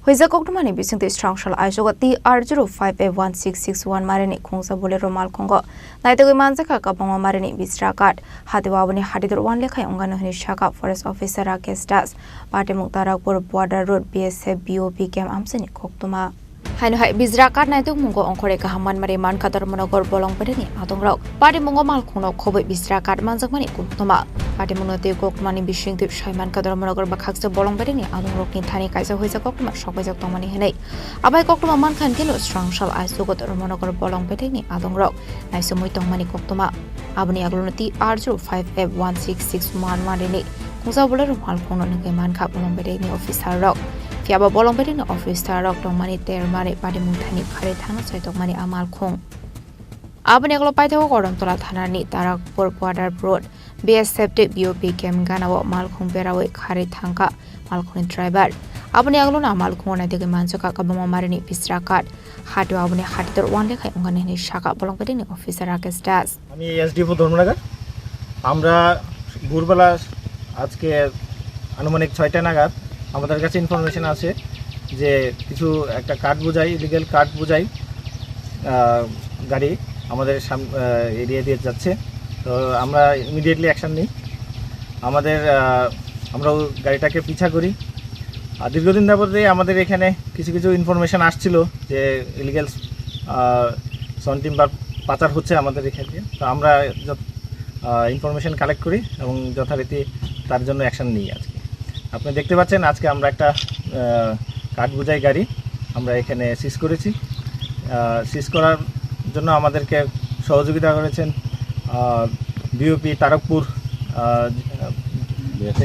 Huijak koktwmani bisingtwi srangsa aichugo T R zero five F one six six one marini khungsa Bolero malkhungo naitugwi manjakha kwbangma marini bisra card. Hatio aboni hatidor wan lekhai wngkha hwnwi sakha Forest Officer Rakesh Das. Patimung Tarapur Border Road B S F B O P camp amchaini koktwma. Haino hai bisra card naituk mungo ongkhorwi kaham manmari mankha Dharmanagar Bolong Bedekni adongrok. Patimung o malkhungno khobwi bisra card manjakmani koktwma. Patimungno tei koktwmani bisingtwi sai mankha Dharmanagar bwkhaksa Bolong Bedekni adongrokni thani kaisa huijak koktwma sokpaijak tongmani hwnwi. Abai koktwma mankha hwnkhe no srangsa aichugo Dharmanagar Bolong Bedekni adongrok naisomwi tongmani koktwma. Aboni agulno T R zero five F one six six one one rini Mungsa bolero malkhungno nugwi mankha bolong bedekni officer rok. Phiya ba bolong bedekni officer rok tongmani termari patimung thani kharwi thangna chai tongmani a malkhung. Aboni ulo paithago Kodamtola thanani Tarakpur Border Road B S F tei B O P camp ganao malkhung berawi kharwi thangkha malkhungni driver. Aboni ulo na malkhungo naitugwi manjokha kwbangma marini bisra card. Hatio aboni hati tor one lekha wngkha hinwi sakha bolong bedekni officer Rakesh Das. আমি এসডিপিও ধর্মনগর। আমরা ভোরবেলা আজকে আনুমানিক ছয়টা নাগাদ আমাদের কাছে ইনফরমেশন আছে যে কিছু একটা কার্ড বোঝাই, ইলিগেল কার্ড বোঝাই, আহ, গাড়ি আমাদের সাম-, আহ, এরিয়া দিয়ে যাচ্ছে। তো আমরা ইমিডিয়েটলি অ্যাকশন নিই। আমাদের, আহ, আমরা ওই গাড়িটাকে পিছা করি। আর দীর্ঘদিন যাবত এই আমাদের এখানে কিছু কিছু ইনফরমেশন আসছিল যে ইলিগেল, আহ, সন টিম্বার পাচার হচ্ছে আমাদের এখানে। তো আমরা যত, আহ, ইনফরমেশন কালেক্ট করি এবং যথারীতি তার জন্য অ্যাকশন নিই আজকে। আপনি দেখতে পাচ্ছেন আজকে আমরা একটা, আহ, কাঠ বোঝাই গাড়ি আমরা এখানে সিজ করেছি। আহ, সিজ করার জন্য আমাদেরকে সহযোগিতা করেছেন, আহ, বিওপি তারকপুর, আহ,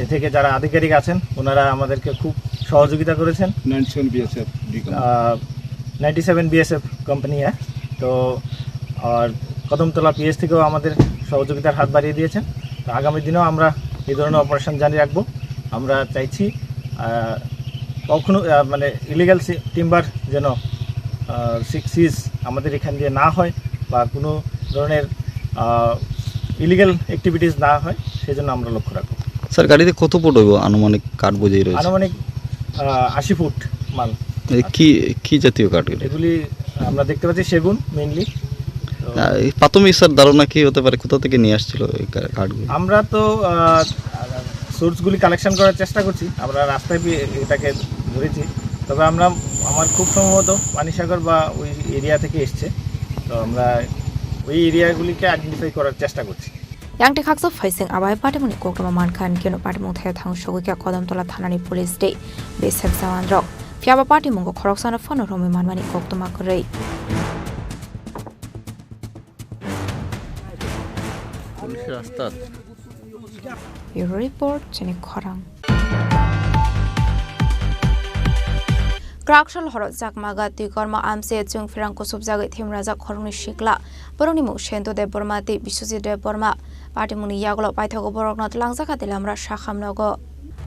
এ থেকে যারা আধিকারিক আছেন, ওনারা আমাদেরকে খুব সহযোগিতা করেছেন। Ninety seven BSF D company. আহ, নাইনটি সেভেন বিএসএফ কোম্পানি, হ্যাঁ। তো, আর কদমতলা পিএস থেকেও আমাদের সহযোগিতার হাত বাড়িয়ে দিয়েছেন। তো আগামী দিনেও আমরা এই ধরনের অপারেশন জারি রাখবো। আমরা চাইছি, আহ, কখনো, আহ, মানে, ইলিগাল সি-, টিম্বার যেন, আহ, সি-, সিজ আমাদের এখান দিয়ে না হয় বা কোনো ধরনের, আহ, ইলিগাল অ্যাক্টিভিটিস না হয়, সেজন্য আমরা লক্ষ্য রাখবো। স্যার, গাড়িতে কত ফুট হইব আনুমানিক কাঠ বোঝাই রয়েছে? আনুমানিক, আহ, আশি ফুট মাল। এ, কি, কি জাতীয় কাঠ এগুলো? এগুলি আমরা দেখতে পাচ্ছি সেগুন মেইনলি। তো আহ, এই প্রাথমিক, স্যার, ধারণা কি হতে পারে, কোথা থেকে নিয়ে আসছিল এই কা-, কাঠগুলো? আমরা তো, আহ, সোর্সগুলি কালেকশন করার চেষ্টা করছি, আমরা রাস্তায় পে-, এটাকে ধরেছি। তবে আমরা, আমার খুব সম্ভবত পানিসাগর বা ওই এরিয়া থেকে এসছে। তো আমরা ওই এরিয়াগুলিকে আইডেন্টিফাই করার চেষ্টা করছি। Yang tei khaksa phaising abai patimungni koktwma mankha, hinkhe no patimung thaya thang sogwi kha Kodamtola thanani police tei B S F jawan rok. Phiya ba patimungo khoroksano phano romwi manmani koktwma kwrwi. Police rastat. Bureau report, Chini Khorang. Kwraksal horo Chakmaga twi kormo amse chwng pherang kusubjagwi thimrajak khoroknwi sikla. Borokni mung Sentu Debbarma tei Biswajit Debbarma. Patimungni yagulo paithago borokno twlangjakha Telamra sakham nogo.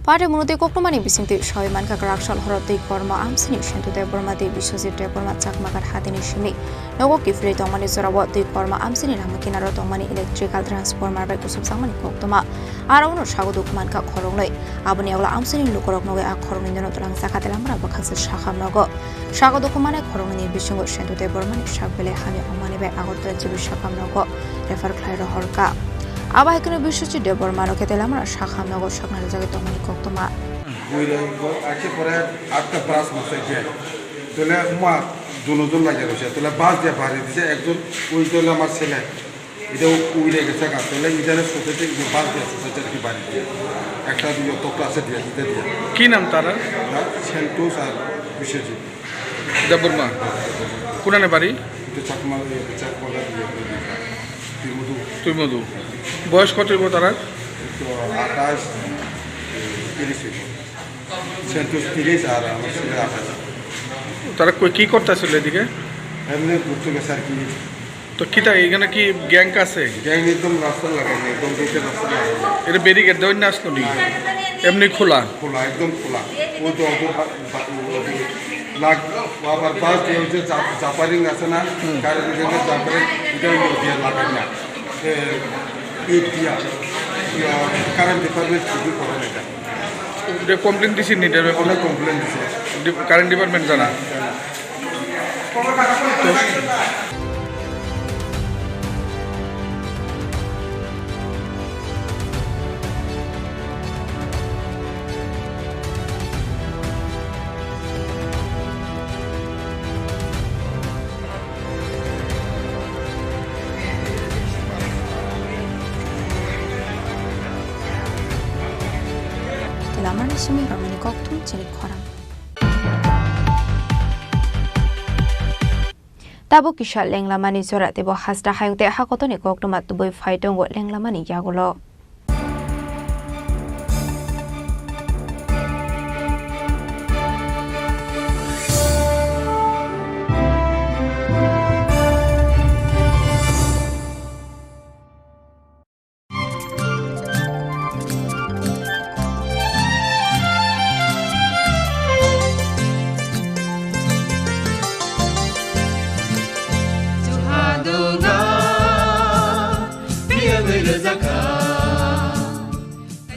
Patimungno tei koktwmani bisingtwi sawi mankha kwraksal horo twi kormo amsini Sentu Debbarma tei Biswajit Debbarma Chakmagar hatini simi nogo kiphilwi tongmani jorao twi kormo amsini lama kinaro tongmani electrical transformer bai kusubjakmani koktwma. Aro uno sago dukhu mankha khoroknwi. Aboni yagulo amsini lukurok nogwi a khoroknwi nono twlangjakha Telamra bwkhaksa sakham nogo. Sago dukhu manai khoroknwini bisingo Sentu Debbarmani sak belai hamya wngmani bai Agartala G B sakham nogo refer khlai rohorkha. Abo hai kheno Biswajit Debbarmano khe Telamra sakham nogo sakna rwjagwi tongmani koktwma. Buira ekbar, ake pore atta plus masai je. Tole uma dono jon lage roise. Tole bus dia bari dise ekjon ui tole amar sele. Ida ui lage saka. Tole ida ne sote te ida bus dia sote te ki bari dia. Ekta dia to class dia ida dia. কি নাম তার? Na Sentu sir Biswajit. Debbarma. কোনানে বাড়ি? Ida Chakma, ida Chakma dia. Timudu. তুই মধু। বয়স কত হইব তারা? Ito atas, tiris ito. Sentu tiris ar amar sele atas. তারা কই, কি করতে আসলে এদিকে? এমনি ঘুরতে গেছে আর কি। তো কিতা এখানে কি গ্যাং আছে? গ্যাং একদম রাস্তা লাগাই না, একদম গেটে রাস্তা লাগাই না। এটা ব্যারিকেড দেওয়া না আসলো নি? এমনি খোলা? খোলা, একদম খোলা। ওই তো অত বা-, বা-, লাগ-, আবার বাস দিয়ে হচ্ছে জা-, জাপারিং আছে না? হুম। কারেন্ট দিয়ে জাপারিং, এটা ওই দিয়ে লাগাই না। এ, ইট দিয়া, ইয়া, কারেন্ট ডিপার্টমেন্ট কিছু করে না এটা। এটা কমপ্লেন দিছি নি এটার ব্যাপারে? অনেক কমপ্লেন দিছে। ডি-, কারেন্ট ডিপার্টমেন্ট জানা? জানা। তো Telamani simi romani kokthum chini khorang. Tabuk kisa lenglamani jora teibo hasta hayung tei hakotoni koktwma tubui phai tongo lenglamani yagulo.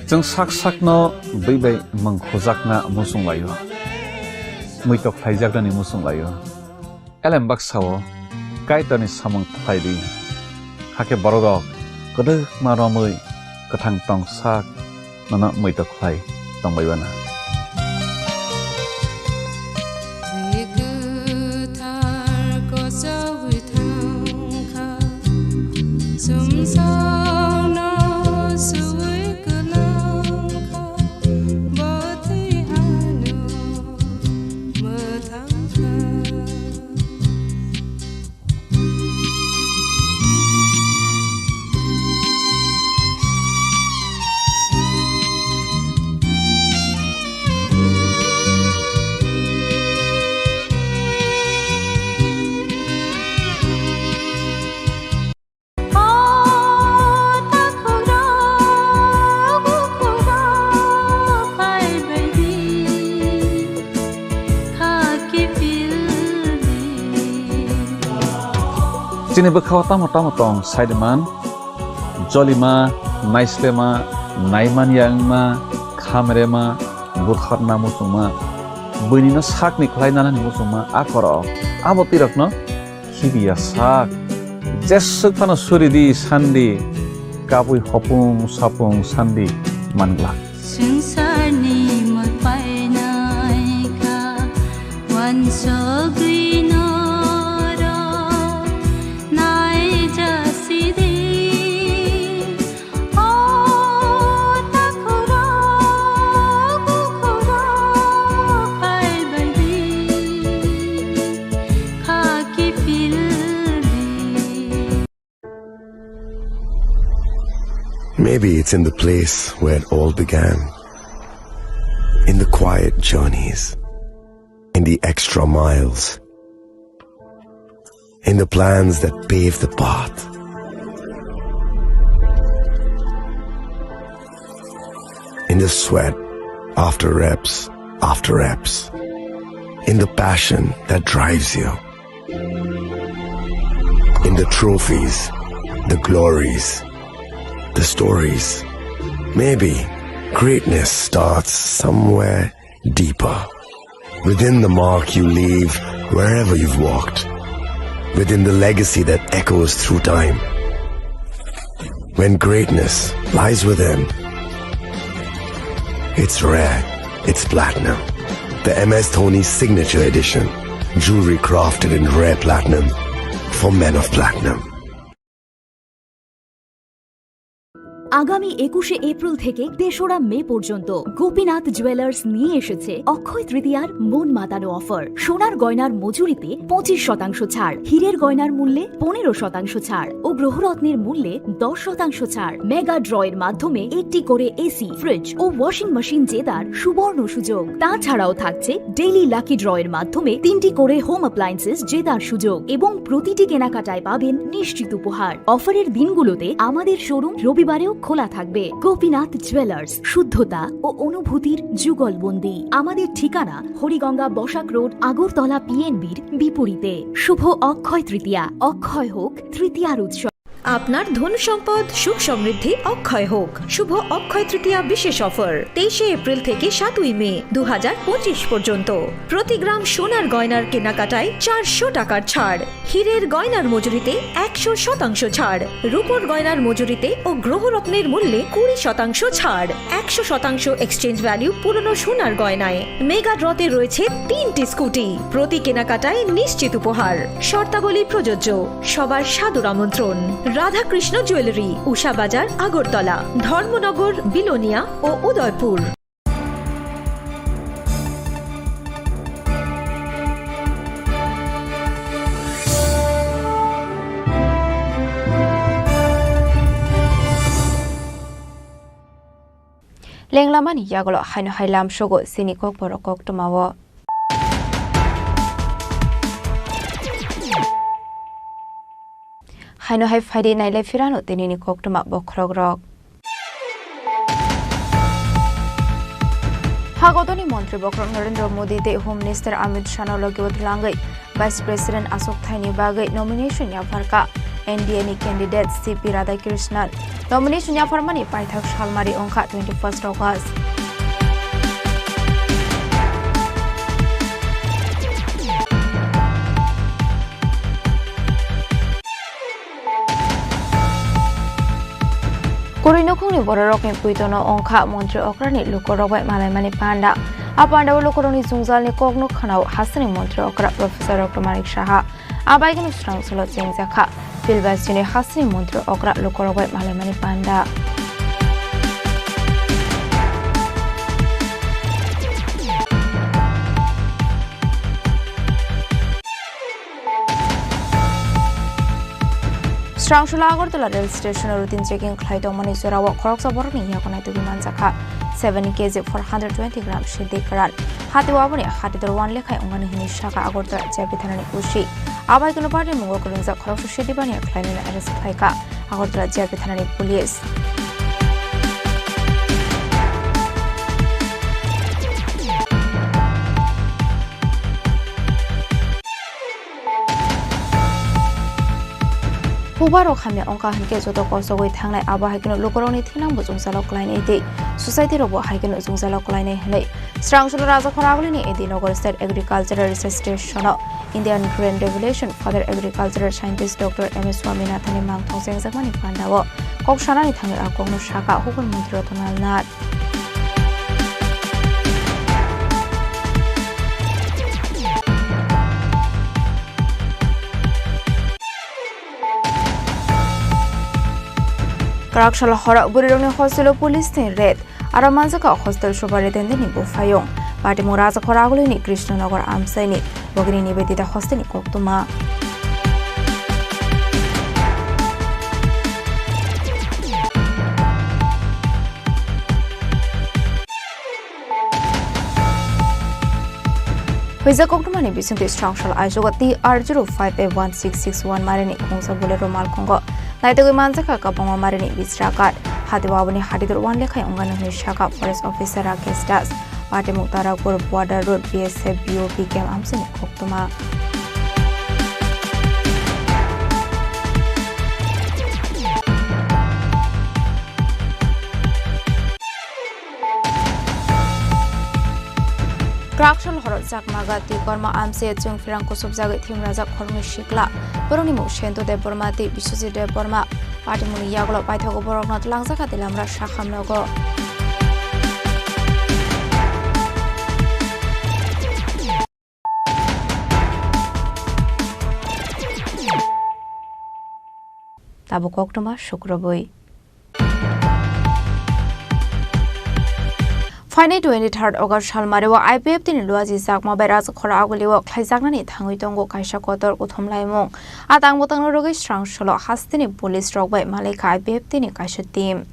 Chwng sak sakno bwi bai mwng khujakna muchung laio, muitok khlaijaknani muchung laio. Elem baksa-o Kaitorni samung khlai di, hakhe bororok kwdwkma romwi kwthang tong sak nono muitok khlai tongbai bana. Bwthar kochogwi thangkha, chumsokno suwi kwlangkha, bwtwi ano mwthangkha. Chini bwkhao tamo tamo tong, saidiman, jolima, naislema, naimanya wngma, khamrema, butharna muchungma, buinino sakni khlai nanani muchungma, a korok, abo twirokno khibiya sak. Jeswk phano suri di, san di, kabui hopung sapung san di, man glak. Swngcharni mol painai kha, uansugwi norok naijasi di. O takhurok, bukhurok phaibai di, khaki phil di. Maybe it's in the place where it all began. In the quiet journeys. In the extra miles. In the plans that pave the path. In the sweat after reps after reps. In the passion that drives you. In the trophies, the glories, the stories. Maybe greatness starts somewhere deeper. Within the mark you leave wherever you've walked. Within the legacy that echoes through time. When greatness lies within, it's rare, it's platinum. The M S Dhoni Signature Edition. Jewelry crafted in rare platinum for men of platinum. আগামী একুশে এপ্রিল থেকে তেসরা মে পর্যন্ত গোপীনাথ জুয়েলার্স নিয়ে এসেছে অক্ষয় তৃতীয়ার মন মাতানো অফার। সোনার গয়নার মজুরিতে পঁচিশ শতাংশ ছাড়, হীরের গয়নার মূল্যে পনেরো শতাংশ ছাড় ও গ্রহরত্নের মূল্যে দশ শতাংশ ছাড়। মেগা ড্রয়ের মাধ্যমে একটি করে এসি, ফ্রিজ ও ওয়াশিং মেশিন জেতার সুবর্ণ সুযোগ। তাছাড়াও থাকছে ডেইলি লাকি ড্রয়ের মাধ্যমে তিনটি করে হোম অ্যাপ্লায়েন্সেস জেতার সুযোগ এবং প্রতিটি কেনাকাটায় পাবেন নিশ্চিত উপহার। অফারের দিনগুলোতে আমাদের শোরুম রবিবারেও খোলা থাকবে। গোপীনাথ জুয়েলার্স, শুদ্ধতা ও অনুভূতির যুগলবন্দি। আমাদের ঠিকানা হরিগঙ্গা বসাক রোড, আগরতলা পিএনবির বিপরীতে। শুভ অক্ষয় তৃতীয়া, অক্ষয় হোক তৃতীয়ার উৎসব। আপনার ধন সম্পদ সুখ সমৃদ্ধি অক্ষয় হোক। শুভ অক্ষয় তৃতীয়া বিশেষ অফার, তেইশে এপ্রিল থেকে সাতই মে দু হাজার পঁচিশ পর্যন্ত। প্রতি গ্রাম সোনার গয়নার কেনাকাটায় চারশো টাকার ছাড়, হীরের গয়নার মজুরিতে একশো শতাংশ ছাড়, রূপোর গয়নার মজুরিতে ও গ্রহরত্নের মূল্যে কুড়ি শতাংশ ছাড়, একশো শতাংশ এক্সচেঞ্জ ভ্যালু পুরনো সোনার গয়নায়। মেগা ড্রতে রয়েছে তিনটি স্কুটি, প্রতি কেনাকাটায় নিশ্চিত উপহার। শর্তাবলী প্রযোজ্য। সবার সাদর আমন্ত্রণ। রাধাকৃষ্ণ জুয়েলারি, উষা বাজার, আগরতলা, ধর্মনগর, বিলোনিয়া ও Udaipur. Lenglamani yagulo haino hai lamsogo chini kokborok koktwmao. Haino hai phaidi nailai phirano tinini koktwma bokhorokrok. Hagodoni montri bokhorok Narendra Modi tei Home Minister Amit Shahno logio twlangwi Vice President achuk thaini bagwi nomination yapharkha. N D A ni candidate C P Radhakrishnan nomination yapharmani paithak salmari wngkha twenty-first August. Kwrwi nukhungni bororokni puitono wngkha montri okrani lukurok bai malaimani panda. A pandao lukurokni jwngjalni kokno khwnao hasteni montri okra Professor Doctor Manik Saha. A baigwino swrang solo chengjakha. Philbasini hasteni montri okra lukurok bai malaimani panda. Srangsola Agartala rail station-o routine checking khlai tongmani jorao khoroksa borokni yago naitugwi manjakha seven K G four hundred twenty gram sidi kwran. Hatio aboni hatidor one lekhai wngmani hwnwi sakha Agartala J R P thanani O C. A baigwino party mungo kwrwngjak khoroksa sidi baniya khlainani arrest khlaikha Agartala J R P thanani police. Bubarok hamya wngkha hinkhe joto kosogwi thangnai, abo hai kheno lukurokni thinang bo chwngchalo klainai tei society rokbo hai kheno chwngchalo klainai hwnwi Srangsola Rajakhor Agulini A D Nagar State Agricultural Research Station-o Indian Grain Revolution Father Agricultural Scientist Doctor M S Swaminathan-ni mangthong chengjakmani pandao kok sanani thangwi a kokno sakha Hukul Montri Ratan Lal Nath. Kwraksalo horo bwrwirokni hostelo police ni raid. Aro manjakha hostel superintendent ni buphayung. Patimung Rajakhor Agulini Krishnanagar amchaini bogini Nivedita hostel ni koktwma. Hwijak koktwmani bisingtwi Srangsola aichugo T R zero five A one six six one marini khungsa Bolero malkhungo naitugwi manjakha kwbangma marini bisra card. Hatio aboni hatidor one lekhai wngkha hwnwi sakha forest officer Rakesh Das. Patimung Tarapur Border Road B S F B O P camp amchaini koktwma. Kwraksalo horo Chakmaga Tikorma amse chwng phirang kusubjagwi thimrajak khoroknwi sikla. Borokni mung Sento Debbarma tei Biswajit Debbarma. Patimungni yagulo paithago borokno twlangjakha Tilamra Sakham nogo. Tabuk koktwma sukrubwi. Phainai twenty-third August salmario I P F T ni luaji chakma bai Rajakhor Agulio khlaijaknani thangwi tongo kaisa kotor kuthumlaimung. A tang bwtangno rwgwi Srangsola hasteni police rok bai malaikha I P F T ni kaisa team.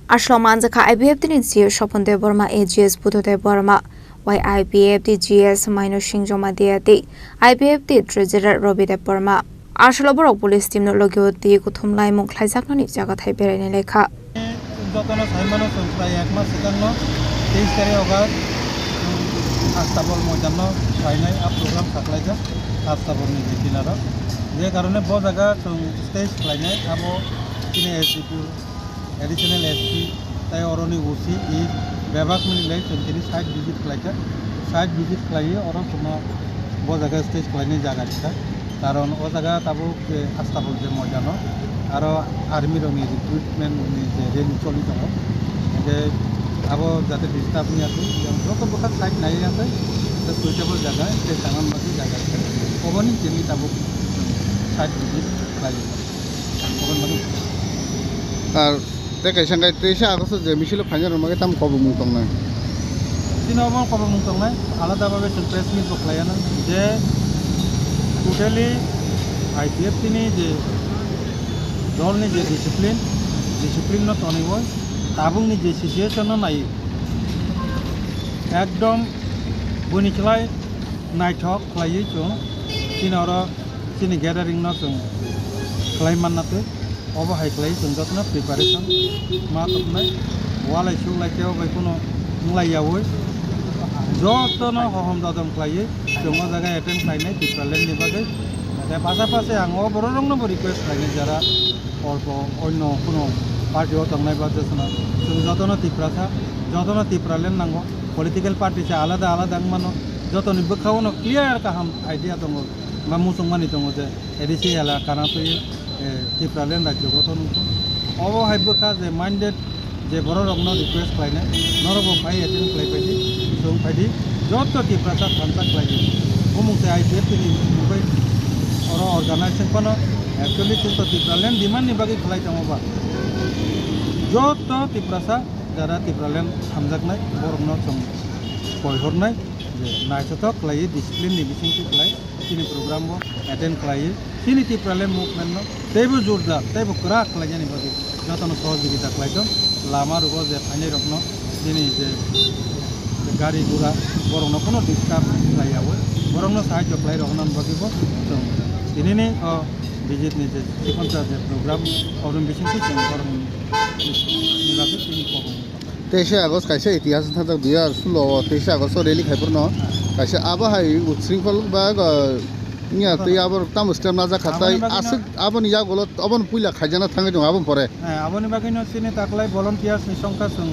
Aswk manjakha I P F T ni C E O Sopon Debbarma, A G S Budho Debbarma, Y I P F T G S Maino Singh Jamatia tei I P F T Treasurer Robi Debbarma. Aswk borok police team no logio twi kuthumlaimung khlaijaknani jaga thai beraina lekha. Jotono saimano chwng prai ek mas swkangno teis tarik August, um, Astabol moidanno phainai a program saklaijak Astabolni je kinaro. Je karone bo jaga chwng stage khlainai abo chini S D P O. Additional S P tei oroni O C e bebak mililai chwng tini site visit khlaikha. Site visit khlaiwi oro chwngno bo jaga stage khlainai jaga rikha. Karon o jaga tabuk je Astabol je moidano aro army rokni recruitment ni je rally choli tongo. Hingke abo jate disturb wngya twi, yang joto bwkha site naiya tei suitable jaga tei tangna bagwi jaga rikha. Oboni tini tabuk site visit khlaiwi. Ar tei kaisa hwnkhe teisa August je misil o phaina rwmani tamo kobomung tongnai? Chini omo kobomung tongnai, alada bhabe chwng press meet bo khlaiya na, je totally I P F T ni je dol ni je discipline, discipline no tonwi tabuk ni je situation no naiwi ekdom boni khlai naithok khlaiwi chwng chini oro chini gathering no chwng khlai manna twi, obo hai khlai chwng jotono preparation ma tongkhnai, walai suklai tei obo bai kheno wnglai yaui jotono hohom dodom khlaiwi chwng o jaga attend khlainai Tipraland ni bagwi Tei pasapasi ang o bororokno bo request khlainai, jara olpo onno kuno party o tongnai ba jeswna, chwng jotono Tiprasa, jotono Tipraland nango, political party se alada alada wng mano, jotoni bwkhao no clear kaham idea tongo ba muchungmani tongo je A D C elaka na twi, eh, Tipraland rajyo gothon wngkho. Obo hai bwkha je mandate je bororokno request khlainai, norokbo phai attend khlai phaidi, chwng phaidi, joto Tiprasa thansa khlai di. Bumung se I P F T ni mungbai oro organize wng phano actually chwng to Tipraland demand ni bagwi khlai tongo ba. Joto Tiprasa jara Tipraland hamjaknai borokno chwng koi hornai je naithothok khlaiwi discipline ni bisingtwi khlai. Chini program bo attend khlaiwi chini Tipraland movement no teibo jordar teibo kwrak khlainani bagwi jotono sohojogita khlai tong. Lama rogo je phainai rokno chini je gari gura borokno kono disturb khlai yawi, borokno sahajyo khlai rokna bagwi bo chwng tinini o visit ni je chikonsa je program oboni bisingtwi chwng borokni bagwi chini kok. Teisa August kaisa itihas thajak dui hajar sulo o teisa August o rally khai phurno kaisa abo hai utsringphal ba, uh, wngya tei abo tamo step najak kha tai Aboni bagwino aswk aboni yagulo oboni puila khaijana thangwi tongo aboni pore. Eh, aboni bagwino chini taklai volunteers ni songkha chwng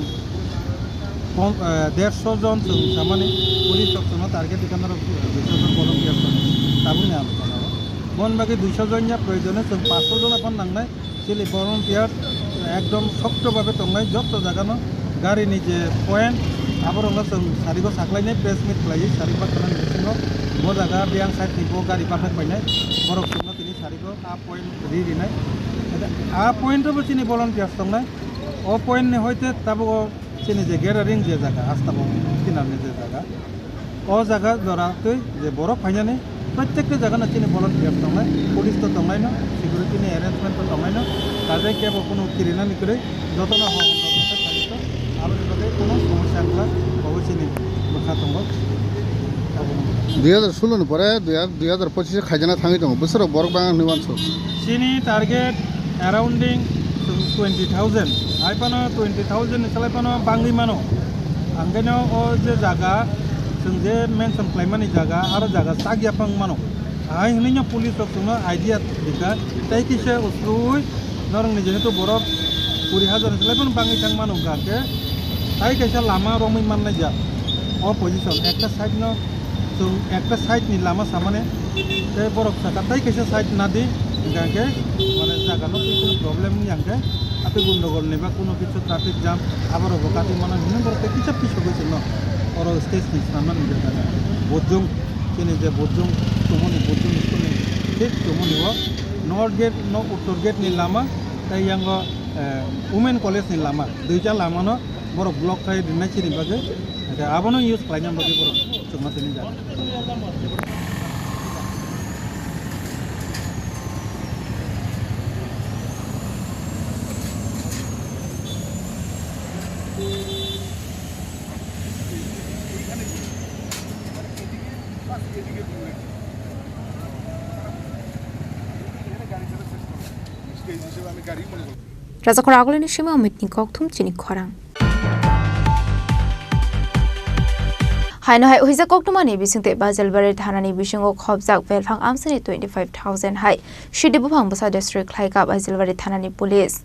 pon-, eh, dersho jon chwng samani police rok chwngno target ikha norok duisho jon volunteers tongo tabukni alochona o. Boni bagwi duisho jon ya proyojone chwng pansho jon aphano nangnai. Chini volunteer ekdom sokto babe tongnai, jotto jaga no gari ni je point, aborok no chwng sarigo saklainai, press meet khlaiwi sari bakhrani bisingo bo jaga biyang side ni bo gari bathak painai, borok chwngno tini sarigo a point ri rinai. A point o bo chini volunteers tongnai, o point ni hoite tabuk o chini je gathering je jaga, hastabo kinar ni je jaga, o jaga jora twi je borok phainani, prottekta jaga no chini volunteer tongnai, police to tongnai no, security ni arrangement to tongnai no, kajai kebo kunu kirinani kwrwi, jotono hok hok khe phai to, aboni bagwi kunu somosya wngkha, obo chini bwkha tongo. Dui hajar sulo ni pore dui hajar, dui hajar pochis o khaijana thangwi tongo, bwswk rok borok bang hinwi uansuk. Chini target surrounding twenty thousand, hai phano twenty thousand ni salai phano bangwi mano. Ang khe no o je jaga, chwng je mention khlaimani jaga, aro jaga chak ya phang mano. Hai hwnwi no police rok chwngno idea rikha, tei kisa usui norokni jehetu borok kuri hajar ni salai phano bangwi thang mano hwnkha khe, tai kaisa lama romwi mannai jak. O position ekta side no Chwng ekta side ni lama samani, tei borok saka tai kaisa side nadi, hingka khe, mane, jaga no twi kunu problem wngya hingkhe, atwi gundogol ni ba kunu kichu traffic jam, aborok bo kati mano hinwi borok tei kisa pisogwi chwngno oro stage ni swnamnani jaga. Bujung, chini je Bujung, tumoni Bujung school ni thik tumoni o North Gate no Uttor Gate ni lama, tei yango, eh, Women College ni lama, duita lama no borok block khai rinai chini bagwi, hingkhe abono use khlaina bagwi borok. Chwngma tini jaga. Rajakhor agulini simi Amitni kokthum chini khorang. Haino hai huijak koktwmani bisingtwi Bajalbari thanani bisingo khopjak belphang amchini twenty five thousand hai sidi buphang bwsa destroy khlaikha Bajalbari thanani police.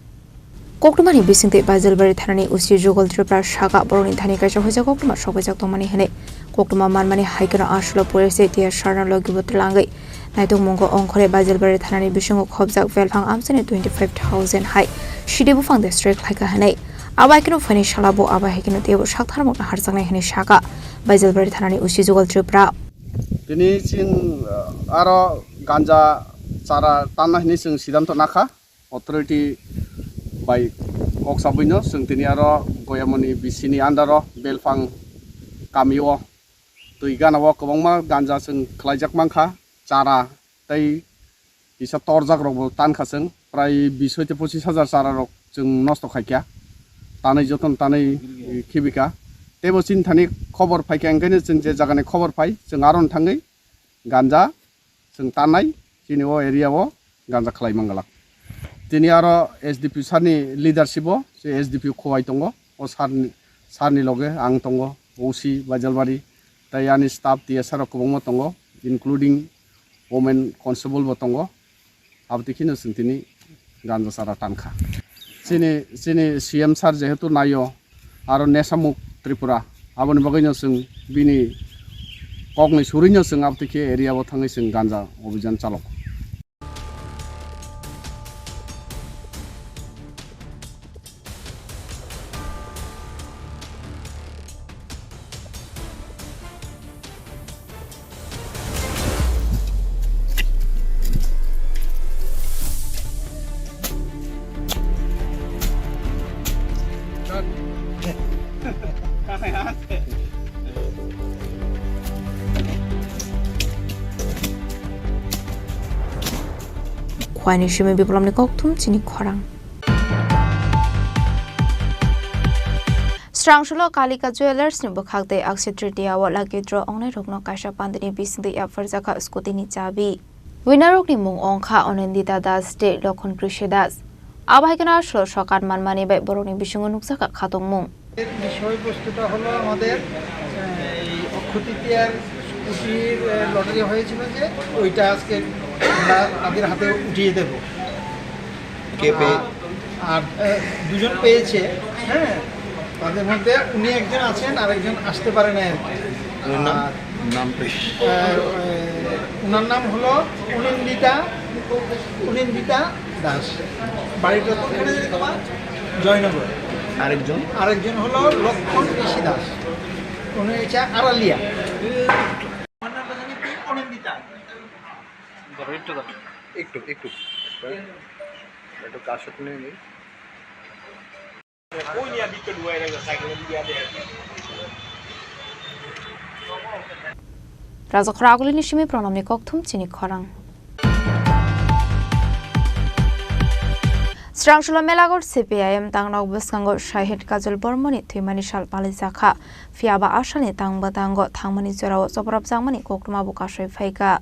Koktwmani bisingtwi Bajalbari thanani O C Jugal Tripura saka borokni thani kaisa huijak koktwma sokbaijak tongmani hwnwi koktwma manmani hai kheno aswlo police tei T S Sarno logi bo twlangwi naitokmungo ongkhorwi Bajalbari thanani bisingo khopjak belphang amchini twenty five thousand hai sidi buphang destroy khlaikha hwnwi. Abo hai kheno phaini sala bo abo hai kheno teibo saktharmung naharjaknai hwnwi sakha Baijalbari thanani O C Jugal Tripura. Tini chwng, uh, aro ganja chara tanna hwnwi chwng sidanto nakha authority bai kok sabwino chwng tini aro Goyamoni B C ni under o Belphang kami o twi gana o kwbangma ganja chwng khlaijak mankha chara tei kisa torjak rok bo tankha chwng, prai bis hoi te pochis hajar chara rok chwng nosto khaikha, tanwi jotono tanwi khibika. Teibo chini thani khobor phaikha, enkaino chwng je jagani khobor phai, chwng aron thangwi ganja chwng tannai, chini o area o ganja khlai manglak. Tini aro S D P sir ni leadership o, se S D P Khowai tongo, o sir ni, sir ni loge ang tongo, O C Baijalbari, tei ani staff T S R rok kwbangma tongo, including women constable bo tongo, abotwi kheno chwng tini ganja chara tankha. Chini, chini C M sir jehetu naio, aro Nesha Mukt Tripura, aboni bagwino chwng bini kokni surino chwng abotwi khe area o thangwi chwng ganja obhijan chalo. Khwani simi biplopni kokthum chini khorang. Srangsulo Kalika Jewellers ni bwkhak tei Akshaya Tritiya o lucky draw ongnairokno kaisa pandini bisingtwi yapharjakha scooty ni chabi. Winner rokni mung wngkha Anindita Das tei Lokhon Krishe Das. Abo hai kheno aswk sokat manmani bai borokni bisingo nukjakha khatungmung. এর বিষয়বস্তুটা হলো আমাদের, আহ, এই অক্ষয় তৃতীয়ার স্কুটির, আহ, লটারি হয়েছিল যে ওইটা আজকে আমরা তাদের হাতে উঠিয়ে দেব। কে পেয়ে? আর, আহ, দুজন পেয়েছে, হ্যাঁ, তাদের মধ্যে উনি একজন আছেন, আরেকজন আসতে পারে না আর কি। ওনার নাম? আর, নাম পেশ। আহ, আহ, ওনার নাম হলো অনিন্দিতা, অনিন্দিতা দাস। বাড়িটা কোনখানে জানি তোমার? জয়নগর। আরেকজন? আরেকজন হলো লক্ষণ ঋষি দাস। উনি হচ্ছে আড়ালিয়া। আমার নামটা জানি কি? অনিন্দিতা। ধরো, একটু ধরো। একটু, একটু। একটু কার সাথে নিয়ে নিই। Raja Khoragulini simi pranamni kokthum chini khorang. Srangsulo Melaghor C P I M tangnok bwskango Shahid Kajol Bormani thwimani sal palijakha. Phiyaba a salni tang bwtango thangmani jorao choprapjakmani koktwma bo kasui phaikha.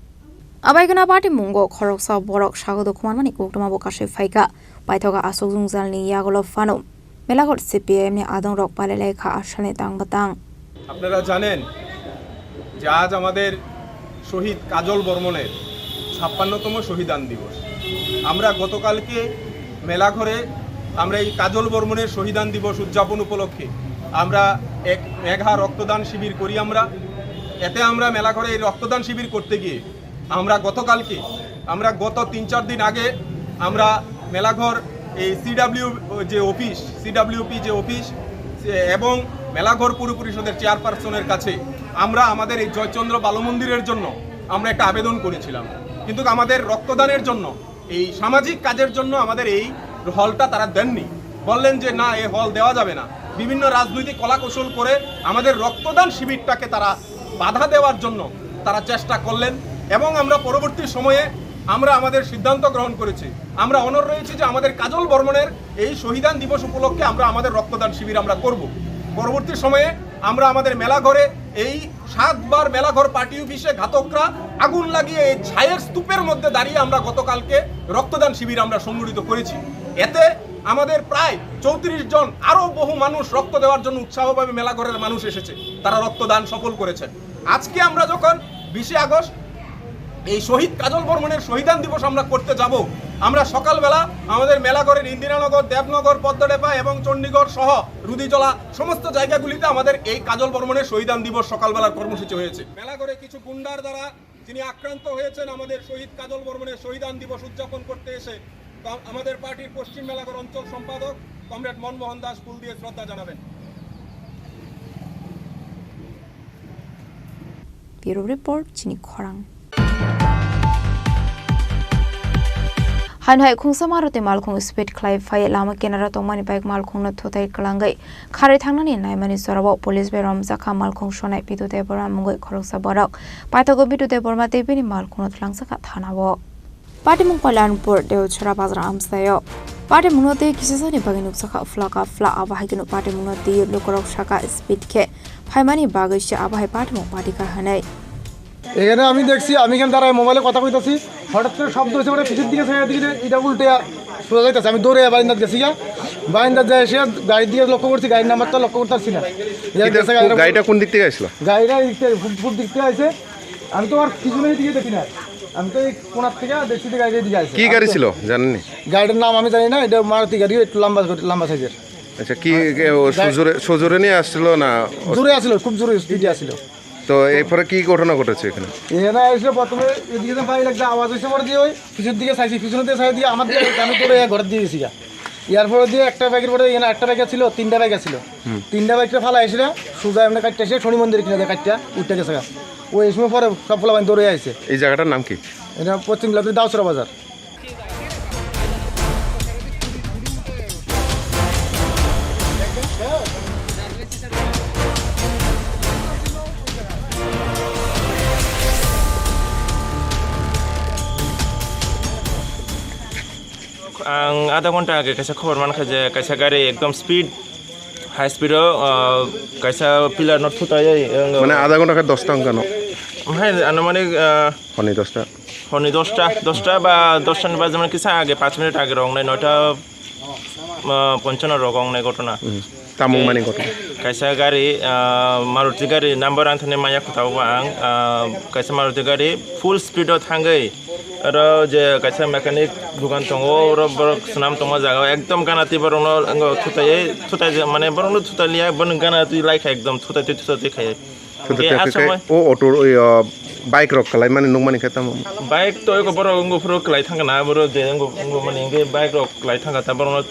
Abaigwna patimungo khoroksa borok sagodo khumanmani koktwma bo kasui phaikha. Paithogo aswk jwngjalni yagulo phano Melaghor C P I M ni adongrok palailaikha a salni tang bwtang. আপনারা জানেন যে আজ আমাদের শহীদ কাজল বর্মনের ছাপ্পান্নতম শহীদান দিবস। আমরা গতকালকে মেলাঘরে আমরা এই কাজল বর্মনের শহীদান দিবস উদযাপন উপলক্ষে আমরা এক মেঘা রক্তদান শিবির করি। আমরা এতে আমরা মেলাঘরে এই রক্তদান শিবির করতে গিয়ে আমরা গতকালকে, আমরা গত তিন চার দিন আগে আমরা মেলাঘর এই সিডাব্লিউ যে অফিস, সিডাব্লিউপি যে অফিস, সে-, এবং মেলাঘর পৌর পরিষদের চেয়ারপারসনের কাছে আমরা আমাদের এই জয়চন্দ্র বালমন্দিরের জন্য আমরা একটা আবেদন করেছিলাম, কিন্তু আমাদের রক্তদানের জন্য, এই সামাজিক কাজের জন্য আমাদের এই হলটা তারা দেননি। বললেন যে, "না, এই হল দেওয়া যাবে না।" বিভিন্ন রাজনৈতিক কলাকৌশল করে আমাদের রক্তদান শিবিরটাকে তারা বাধা দেওয়ার জন্য তারা চেষ্টা করলেন এবং আমরা পরবর্তী সময়ে আমরা আমাদের সিদ্ধান্ত গ্রহণ করেছি। আমরা অনড় রয়েছি যে আমাদের কাজল বর্মনের এই শহীদান দিবস উপলক্ষে আমরা আমাদের রক্তদান শিবির আমরা করব। পরবর্তী সময়ে আমরা আমাদের মেলাঘরে এই সাতবার মেলাঘর পার্টি অফিসে ঘাতকরা আগুন লাগিয়ে এই ছায়ের স্তূপের মধ্যে দাঁড়িয়ে আমরা গতকালকে রক্তদান শিবির আমরা সংগঠিত করেছি। এতে আমাদের প্রায় চৌত্রিশ জন, আরও বহু মানুষ রক্ত দেওয়ার জন্য উৎসাহভাবে মেলাঘরের মানুষ এসেছে, তারা রক্তদান সফল করেছেন। আজকে আমরা যখন বিশে আগস্ট এই শহীদ কাজল বর্মনের শহীদান দিবস আমরা করতে যাব, আমরা সকালবেলা আমাদের মেলাঘরের ইন্দিরানগর, দেবনগর, পদ্মডেপা এবং চণ্ডীগড় সহ রুদিজলা সমস্ত জায়গাগুলিতে আমাদের এই কাজল বর্মনের শহীদান দিবস সকালবেলার কর্মসূচি হয়েছে। মেলাঘরে কিছু গুন্ডার দ্বারা যিনি আক্রান্ত হয়েছেন, আমাদের শহীদ কাজল বর্মনের শহীদান দিবস উদযাপন করতে এসে তা-, আমাদের পার্টির পশ্চিম মেলাঘর অঞ্চল সম্পাদক কমরেড মনমোহন দাস ফুল দিয়ে শ্রদ্ধা জানাবেন। Bureau Report, chini khorang. Haino hai khungsa maruti malkhung speed khlai phai lama kinaro tongmani bike malkhungno thutai kwlangwi kharwi thangnani naimani jorao police bai romjakha malkhung sonai Bidu Debbarma mungwi khoroksa borok. Paithago Bidu Debbarma tei bini malkhungno twlangjakha thanao. Patimung Kalyanpur Deochora bazar amchaio. Patimungno tei kisisani bagwi nukjakha phlaka phla, abo hai kheno patimungno twi lukurok saka speed khe phaimani bagwi se abo hai patimung patikha hwnwi. এখানে আমি দেখছি, আমি এখানে দাঁড়ায় মোবাইলে কথা কইতাছি, হঠাৎ করে শব্দ হয়েছে, মানে পিছের দিকে সাইডের দিকে যে এটা উল্টে সোজা যাইতেছে। আমি দৌড়ে বারিন্দাত গেছি গিয়া, বারিন্দাত যাই এসে গাড়ির দিকে লক্ষ্য করছি, গাড়ির নাম্বারটা লক্ষ্য করতে পারছি না। এর এটা গেছে কো-, গাড়িটা গাড়িটা কোন দিক থেকে আসলো? গাড়িটা এই দিক থেকে, খুব, খুব দিক থেকে আছে। আমি তো আর পিছনের দিকে দেখি না। আমি তো এই কোনার থেকে দেখছি যে গাড়িটা এদিকে আসছে। কি গাড়ি ছিল জানেননি? গাড়িটার নাম আমি জানি না, এটা মারুতি গাড়ি, একটু লম্বা, লম্বা সাইজের। আচ্ছা, কি, কে, ও, গাড়ি সজোরে, সজোরে নিয়ে আসছিল না? জোরে আসছিল, খুব জোরে স্পিডে আসছিল। তো এরপরে কি ঘটনা ঘটেছে এখানে? এখানে এসে প্রথমে এদিকে তো বাইক একটা আওয়াজ হয়েছে, পরে দিয়ে ওই পিছনের দিকে চাইছি, পিছনের দিকে চাই দিয়ে আমার দিকে আমি দৌড়ে ঘরের দিকে গেছি গা। এরপরে দিয়ে একটা বাইকের পরে এখানে একটা বাইক ছিল, তিনটা বাইক ছিল। হুম। তিনটা বাইকটা ফালা এসে সোজা এমনি কাটতে এসে শনি মন্দির কিনারে কাটতে উঠতে গেছে গা। ওই সময় পরে সব পোলাপান দৌড়ে আইছে। এই জায়গাটার নাম কি? এটা পশ্চিম লালপুর দাউছড়া বাজার। Ang adha ghonta age kaisa khobor mankha je kaisa gari ekdom speed, high speed o, ah, kaisa pillar no thutaiwi, ang, Mane adha ghonta khe dosta wngkha no? Hai, anumanik, ah, Honi dosta. Honi dosta, dosta ba dosta ni bajar mane kisa age, panch minute age rok wngnai, noita, ah, ponchano rok wngnai ghotona. Hmm. Tamung mani ghotona. Kaisa gari, ah, Maruti gari number ang thani maya khuta o ang, ah, kaisa Maruti gari full speed o thangwi oro je kaisa mechanic dukan tongo, oro borok swnam tongma jaga o ekdom gana twi borok no thutai, thutai mane borok no thutai liya, bono gana twi lai kha ekdom thutai twi thutai twi khai. Thutai twi khai. O auto o, ah, bike rok kwlai mani nuk mani khe tamo. Bike to eko borok wngbo phuru kwlai thangkha na, borok je wngbo, wngbo mani hwnkhe bike rok kwlai thangkha ta borok no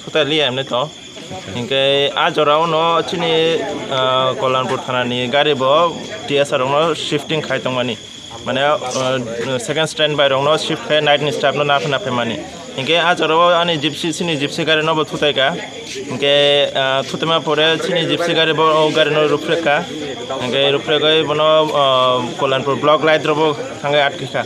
thutai liya emni to. Hinkhe a jora o no chini, ah, Kollanpur thana ni gari bo T S R rok no shifting khai tongmani. Mane, ah, second stand by rok no shift khai night ni staff no napha napha mani. Hinkhe a jora o ani gypsy, chini gypsy gari no bo thutai kha. Hinkhe, ah, thutma pore chini gypsy gari bo o gari no ruphrek kha. Hinkhe ruphrek oi bono, ah, Kollanpur block light rok bo thangwi atkwi kha.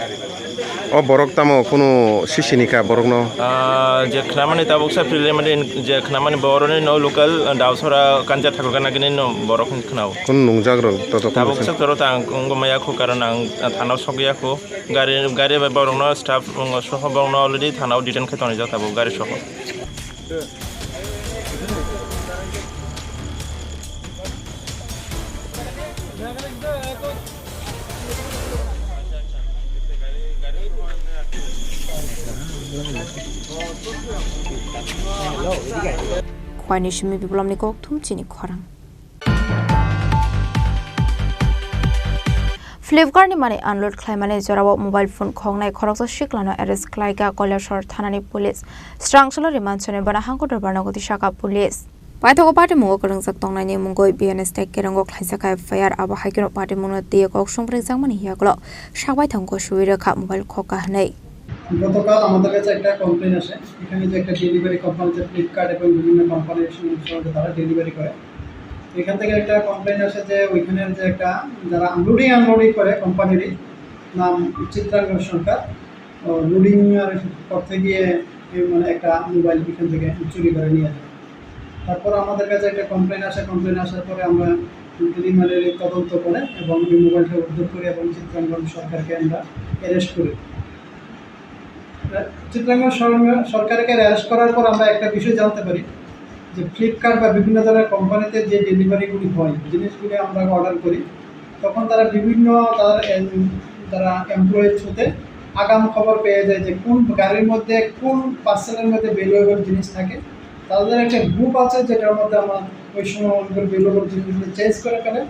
O borok tamo kunu sisini ka borok no? Ah, je khnamani tabuk sa preliminary je khnamani boroni no local, ah, Dausora Kanja Thakur Gana gini no borok ni khnao. Kunu nungjak rok to to kunu Tabuk sa? Sa toro ta ang wngma ya khu karon ang, ah, thana o sok ya khu. Gari, gari bai borok no staff wng soho borok no already thana o detain khe tonijak tabuk gari soho. Khwani simi biplopni kokthum chini khorang. Flipkart ni manwi unload khlaimani jorao mobile phone khoknai khoroksa siklano arrest khlaikha Koilashahar thanani police. Srangchalo rimansoni bana hangko dorbarno goti saka police. Paithago patimungo kwrwngjak tongnaini mungwi B N S tei Kerongo khlaijak F I R, abo hai kheno patimungno twiwi kok songphrengjakmani yagulo sakbaithang gosui rwkha mobile khokha hwnwi. গতকাল আমাদের কাছে একটা কমপ্লেন আসে, এখানে যে একটা delivery company আছে, ফ্লিপকার্ট এবং বিভিন্ন কোম্পানির সঙ্গে তারা ডেলিভারি করে। এখান থেকে একটা কমপ্লেন আসে যে ওইখানের যে একটা, যারা আনলোডিং আনলোডিং করে কোম্পানিরই, নাম চিত্রাঙ্গন সরকার, ও, লোডিং আর করতে গিয়ে এই মানে একটা মোবাইল এখান থেকে চুরি করে নিয়ে যায়। তারপর আমাদের কাছে একটা কমপ্লেন আসে, কমপ্লেন আসার পরে আমরা প্রিলিমিনারি তদন্ত করে এবং ওই মোবাইলটা উদ্ধার করি এবং চিত্রাঙ্গন সরকারকে আমরা অ্যারেস্ট করি। চিত্রাঙ্গন সর-, সরকারকে অ্যারেস্ট করার পর আমরা একটা বিষয় জানতে পারি যে ফ্লিপকার্ট বা বিভিন্ন ধরনের কোম্পানিতে যে ডেলিভারিগুলি হয়, জিনিসগুলি আমরা অর্ডার করি, তখন তারা বিভিন্ন তাদের এম-, যারা এমপ্লয়ি থ্রুতে আগাম খবর পেয়ে যায় যে কোন গাড়ির মধ্যে কোন পার্সেলের মধ্যে ভ্যালুয়েবল জিনিস থাকে। তাদের একটা গ্রুপ আছে যেটার মধ্যে আমরা ওই সময় ওদের ভ্যালুয়েবল জিনিসগুলো চেঞ্জ করে ফেলে,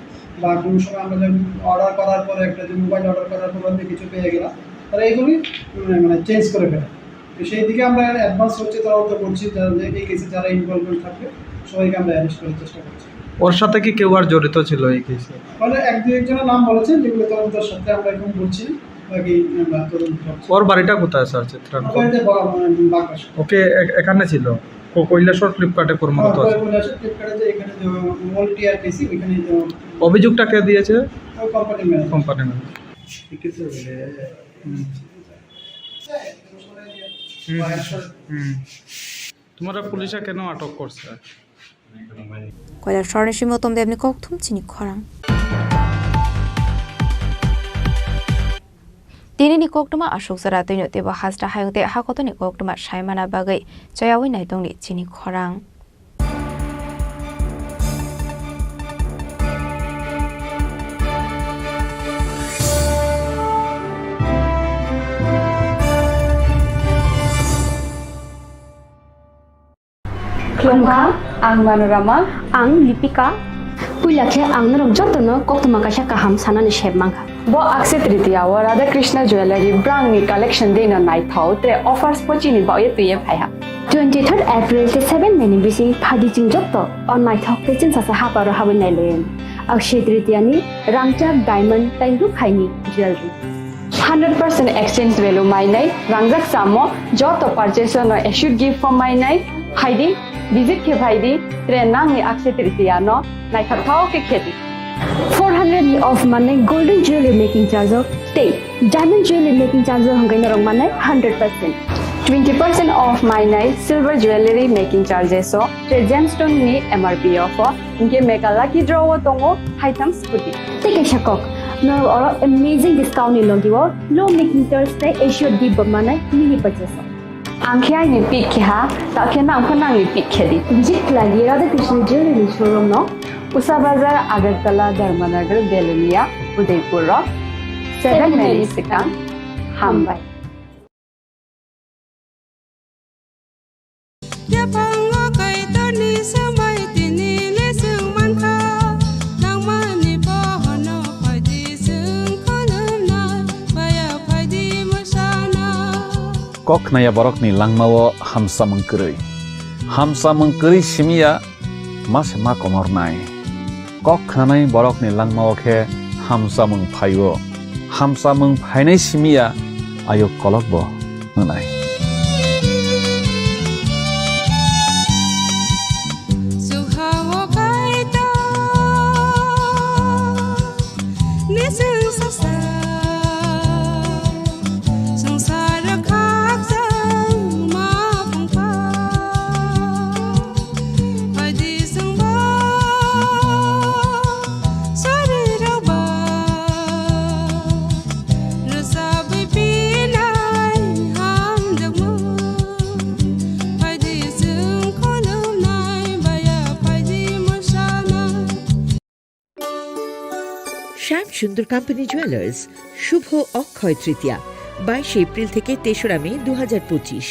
বা কোনো সময় আমরা যখন অর্ডার করার পরে একটা যে মোবাইল অর্ডার করার পরে আমরা কিছু পেয়ে গেলাম, তারা এগুলি, উম, মানে চেঞ্জ করে ফেলে। তো সেই দিকে আমরা অ্যাডভান্স হচ্ছে তদন্ত করছি, যারা যে এই কেসে যারা ইনভলভমেন্ট থাকবে সবাইকে আমরা অ্যারেস্ট করার চেষ্টা করছি। ওর সাথে কি কেউ আর জড়িত ছিল এই কেসে? মানে এক দুই একজনের নাম বলেছেন, যেগুলো তদন্তের সাথে আমরা এখন বলছি, বাকি আমরা তদন্ত করছি। ওর বাড়িটা কোথায় স্যার, চিত্রাঙ্গন? ওর বাড়িতে বড়, মানে, বাগবাসা। ওকে এ-, এখানে ছিল? কো-, কৈলাসহর ফ্লিপকার্টে কর্মরত হ্যাঁ, আছে। কৈলাসহর ফ্লিপকার্টে যে এখানে যে মল টিআরটিসি, ওইখানে যে অভিযোগটা কে দিয়েছে? ওই কোম্পানির ম্যানেজার। কোম্পানির ম্যানেজার। হুম। হুম, হুম, হুম। তোমরা পুলিশে কেন আটক করছে? Koilashahar ni simi Uttam Debni kokthum chini khorang. Tini ni koktwma aswk jora twino teibo hasta hayung tei hakotoni koktwma saimana bagwi chayawi naitongni chini khorang. Khulumkha, ang Manorama. Ang Lipika. Puila khe ang norok jotono koktwma kaisa kaham sanani sep mankha. Bo Akshaya Tritiya o Radha Krishna Jewellery brand ni collection deino naithok tei offers bo chini bagwi twiwi phaiha. Twenty third April tei seven May ni bising phaidi chwng joto o naithok tei chwngsacha haparo habwi nailaiyani. Akshaya Tritiya ni rangchak, diamond tei rukhaini jewellery. Hundred percent exchange value mainai, rangjak chamo joto purchase no assured gift bo mainai, phaidi visit khe phaidi, tre nangni Akshaya Tritiya no naithok thok khe khedi. Four hundred ni off manai golden jewelry making charge o tei diamond jewelry making charge o hwnkhe norok manai hundred percent. Twenty percent off mainai silver jewelry making charges o, tre gemstone ni M R P o pho, hwnkhe mega lucky draw o tongo haitham scooty. Tei kaisa kok, norok oro amazing discount ni logi o low making charge tei assured gift bo manai mini purchase o. Ang khe aini pick khe ha, ta khe nang pho nangni pick khe di. Visit khlai di Radha Krishna Jewelry showroom no, Usha Bazar, Agartala, Dharmanagar, Belonia, Udaipur o seven May ni swkang. Hambai. Yaphango Kaitorni swmai tini le chwng mankha, nangmani bohono phaidi chwng khulumnai, baya phaidi mwsana. Kok khnaya borokni langmao hamsamung kwrwi. Hamsamung kwrwi simiya ma se ma komornai. Kok khnanai borokni langmao khe hamsamung phaio. Hamsamung phainai simiya ayuk kolokbo wngnai. Sukhao Kaitor ni chwng sasa. Swngchar khakchangma phungkha, phaidi chwngbo sorirokba rwchabwi pinai hamjakmung, phaidi chwng khulumnai baya phaidi mwsana. শ্যাম Sundar company jewellers, শুভ অক্ষয় তৃতীয়া, বাইশে এপ্রিল থেকে তেসরা মে দু হাজার পঁচিশ।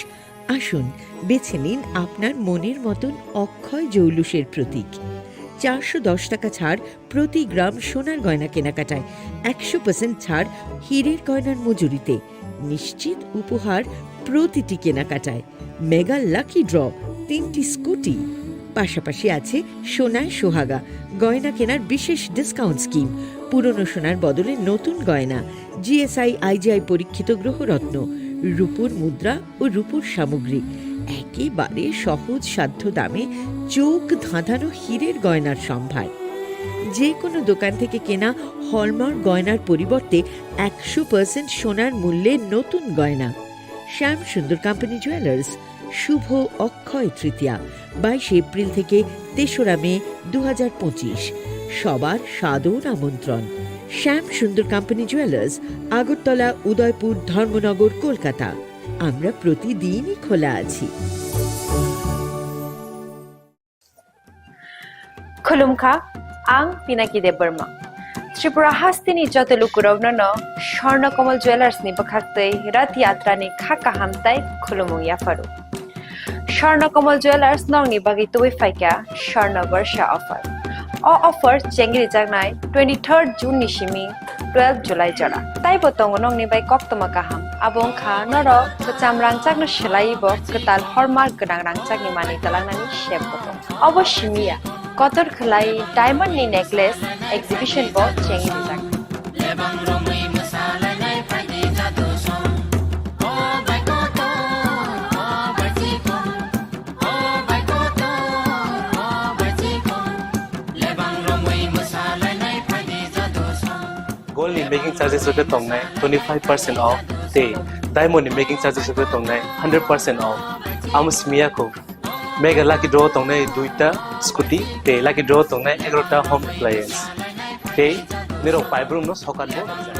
আসুন, বেছে নিন আপনার মনের মতন অক্ষয় জৌলুসের প্রতীক। চারশো দশ টাকা ছাড় প্রতি গ্রাম সোনার গয়না কেনাকাটায়, একশো পার্সেন্ট ছাড় হীরের গয়নার মজুরিতে। নিশ্চিত উপহার প্রতিটি কেনাকাটায়। মেগা লাকি ড্র, তিনটি স্কুটি। পাশাপাশি আছে সোনায় সোহাগা, গয়না কেনার বিশেষ ডিসকাউন্ট স্কিম, পুরনো সোনার বদলে নতুন গয়না, জিএসআই আইজিআই পরীক্ষিত গ্রহরত্ন, রূপোর মুদ্রা ও রূপোর সামগ্রী। একেবারে সহজসাধ্য দামে চোখ ধাঁধানো হীরের গয়নার সম্ভার। যে কোনো দোকান থেকে কেনা হলমার্ক গয়নার পরিবর্তে একশো পার্সেন্ট সোনার মূল্যে নতুন গয়না। শ্যাম সুন্দর কোম্পানি জুয়েলার্স, শুভ অক্ষয় তৃতীয়া, বাইশে এপ্রিল থেকে তেসরা মে দু হাজার পঁচিশ। সবার সাদর আমন্ত্রণ। শ্যাম সুন্দর কোম্পানি জুয়েলার্স, আগরতলা, উদয়পুর, ধর্মনগর, কলকাতা। আমরা প্রতিদিনই খোলা আছি। Khulumkha, ang Pinaki Debbarma. Tripura hasteni joto lukurokno no Swarna Kamal Jewellers ni bwkhaktwi Rath Yatra ni kha kaham tai khulumung yapharu. Swarna Kamal Jewellers nokni bagwi tubui phaikha Swarna Barsha offer. O offer chengrijaknai twenty third June ni simi twelve July jora. Taibo tongo nokni bai koktwma kaham. Abo wngkha norok kwcham rangchakno swlaiwi bo kwtal hallmark gwnang rangchakni manwi twlangnani sep bo tongo. Obo simi ya, kotor khwlai diamond ni necklace exhibition bo chengwi rijak. Gold ni making charges rok khe tongnai twenty five percent off, tei diamond ni making charges rok khe tongnai hundred percent off. Amo simi ya kho. Mega lucky draw tongnai duita scooty, tei lucky draw tongnai egarota home appliance. Tei nirok paibrumno sokat bo rwjak.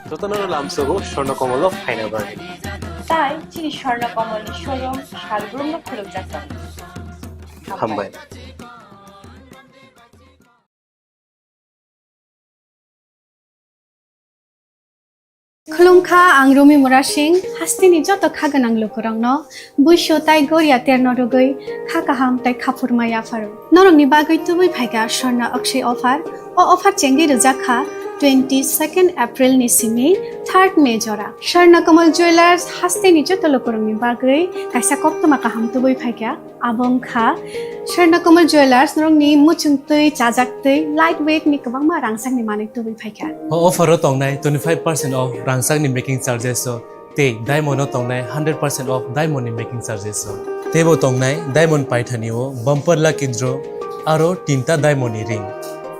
Jotono lamsogo Swarna Kamal o phaina bagwi. Tai chini Swarna Kamal ni showroom salbrumno khulumjak tongo. Hambai. Khulumkha, ang Rumi Murasing, hasteni joto kha gwnang lukurokno buisu tai goria terno rwgwi kha kaham tai khaphurma yapharo. Norokni bagwi tubui phaikha Swarna Akshay offer. O offer chengwi rwjak kha twenty-second April ni simi third May jora. Swarna Kamal Jewellers hasteni joto lukurokni bagwi kaisa koktwma kaham tubui phaikha. Abo wngkha Swarna Kamal Jewellers, norokni muchung twi, chajak twi, light weight ni kwbangma rangchakni manwi tubui phaikha. O offer o tongnai twenty-five percent off rangchakni making charges o tei diamond o tongnai hundred percent off diamond ni making charges o. Teibo tongnai diamond paithani o bumper lucky draw aro tinta diamond ni ring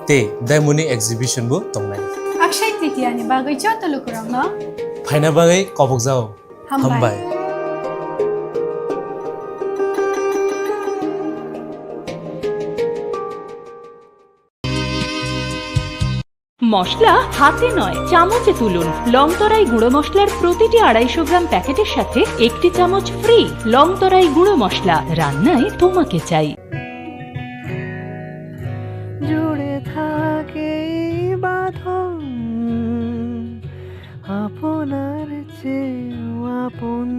tei diamond ni exhibition bo tongnai. Akshay Tritiya ni bagwi joto lukurokno phaina bagwi kobokjao. Hambai. Hambai. মশলা হাতে নয়, চামচে তুলুন। লংতরাই গুঁড়ো মশলার প্রতিটি আড়াইশো গ্রাম প্যাকেটের সাথে একটি চামচ ফ্রি। লংতরাই গুঁড়ো মশলা, রান্নায় তোমাকে চাই। জুড়ে থাকে এই বাঁধন আপনার চেয়েও আপন,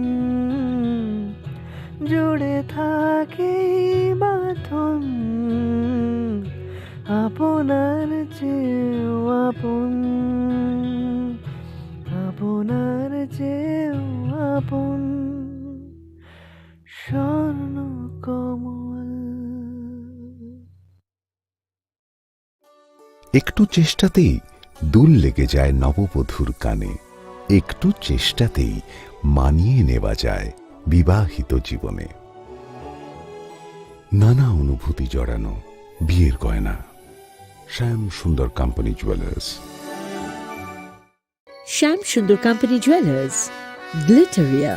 জুড়ে থাকে এই বাঁধন আপনার চেয়েও আপন, আপনার চেয়েও আপন স্বর্ণ কমল। একটু চেষ্টাতেই দুল লেগে যায় নববধূর কানে, একটু চেষ্টাতেই মানিয়ে নেওয়া যায় বিবাহিত জীবনে। নানা অনুভূতি জড়ানো বিয়ের গয়না। শ্যাম Sundar company jewellers. Shyam Sundar company jewellers, Glitteria,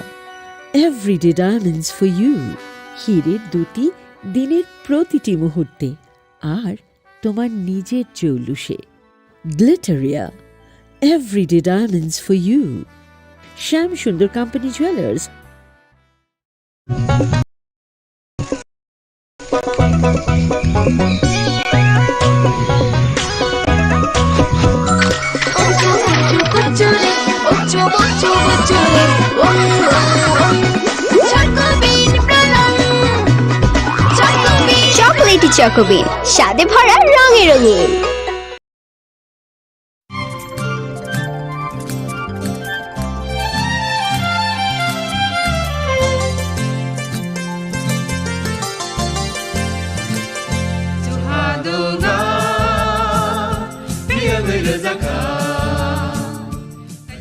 everyday diamonds for you. হীরের দ্যুতি দিনের প্রতিটি মুহূর্তে, আর তোমার নিজের জৌলুসে। Glitteria, everyday diamonds for you. Shyam Sundar company jewellers. Chocolatey চকোবিন, স্বাদে ভরা, রঙে রঙিন।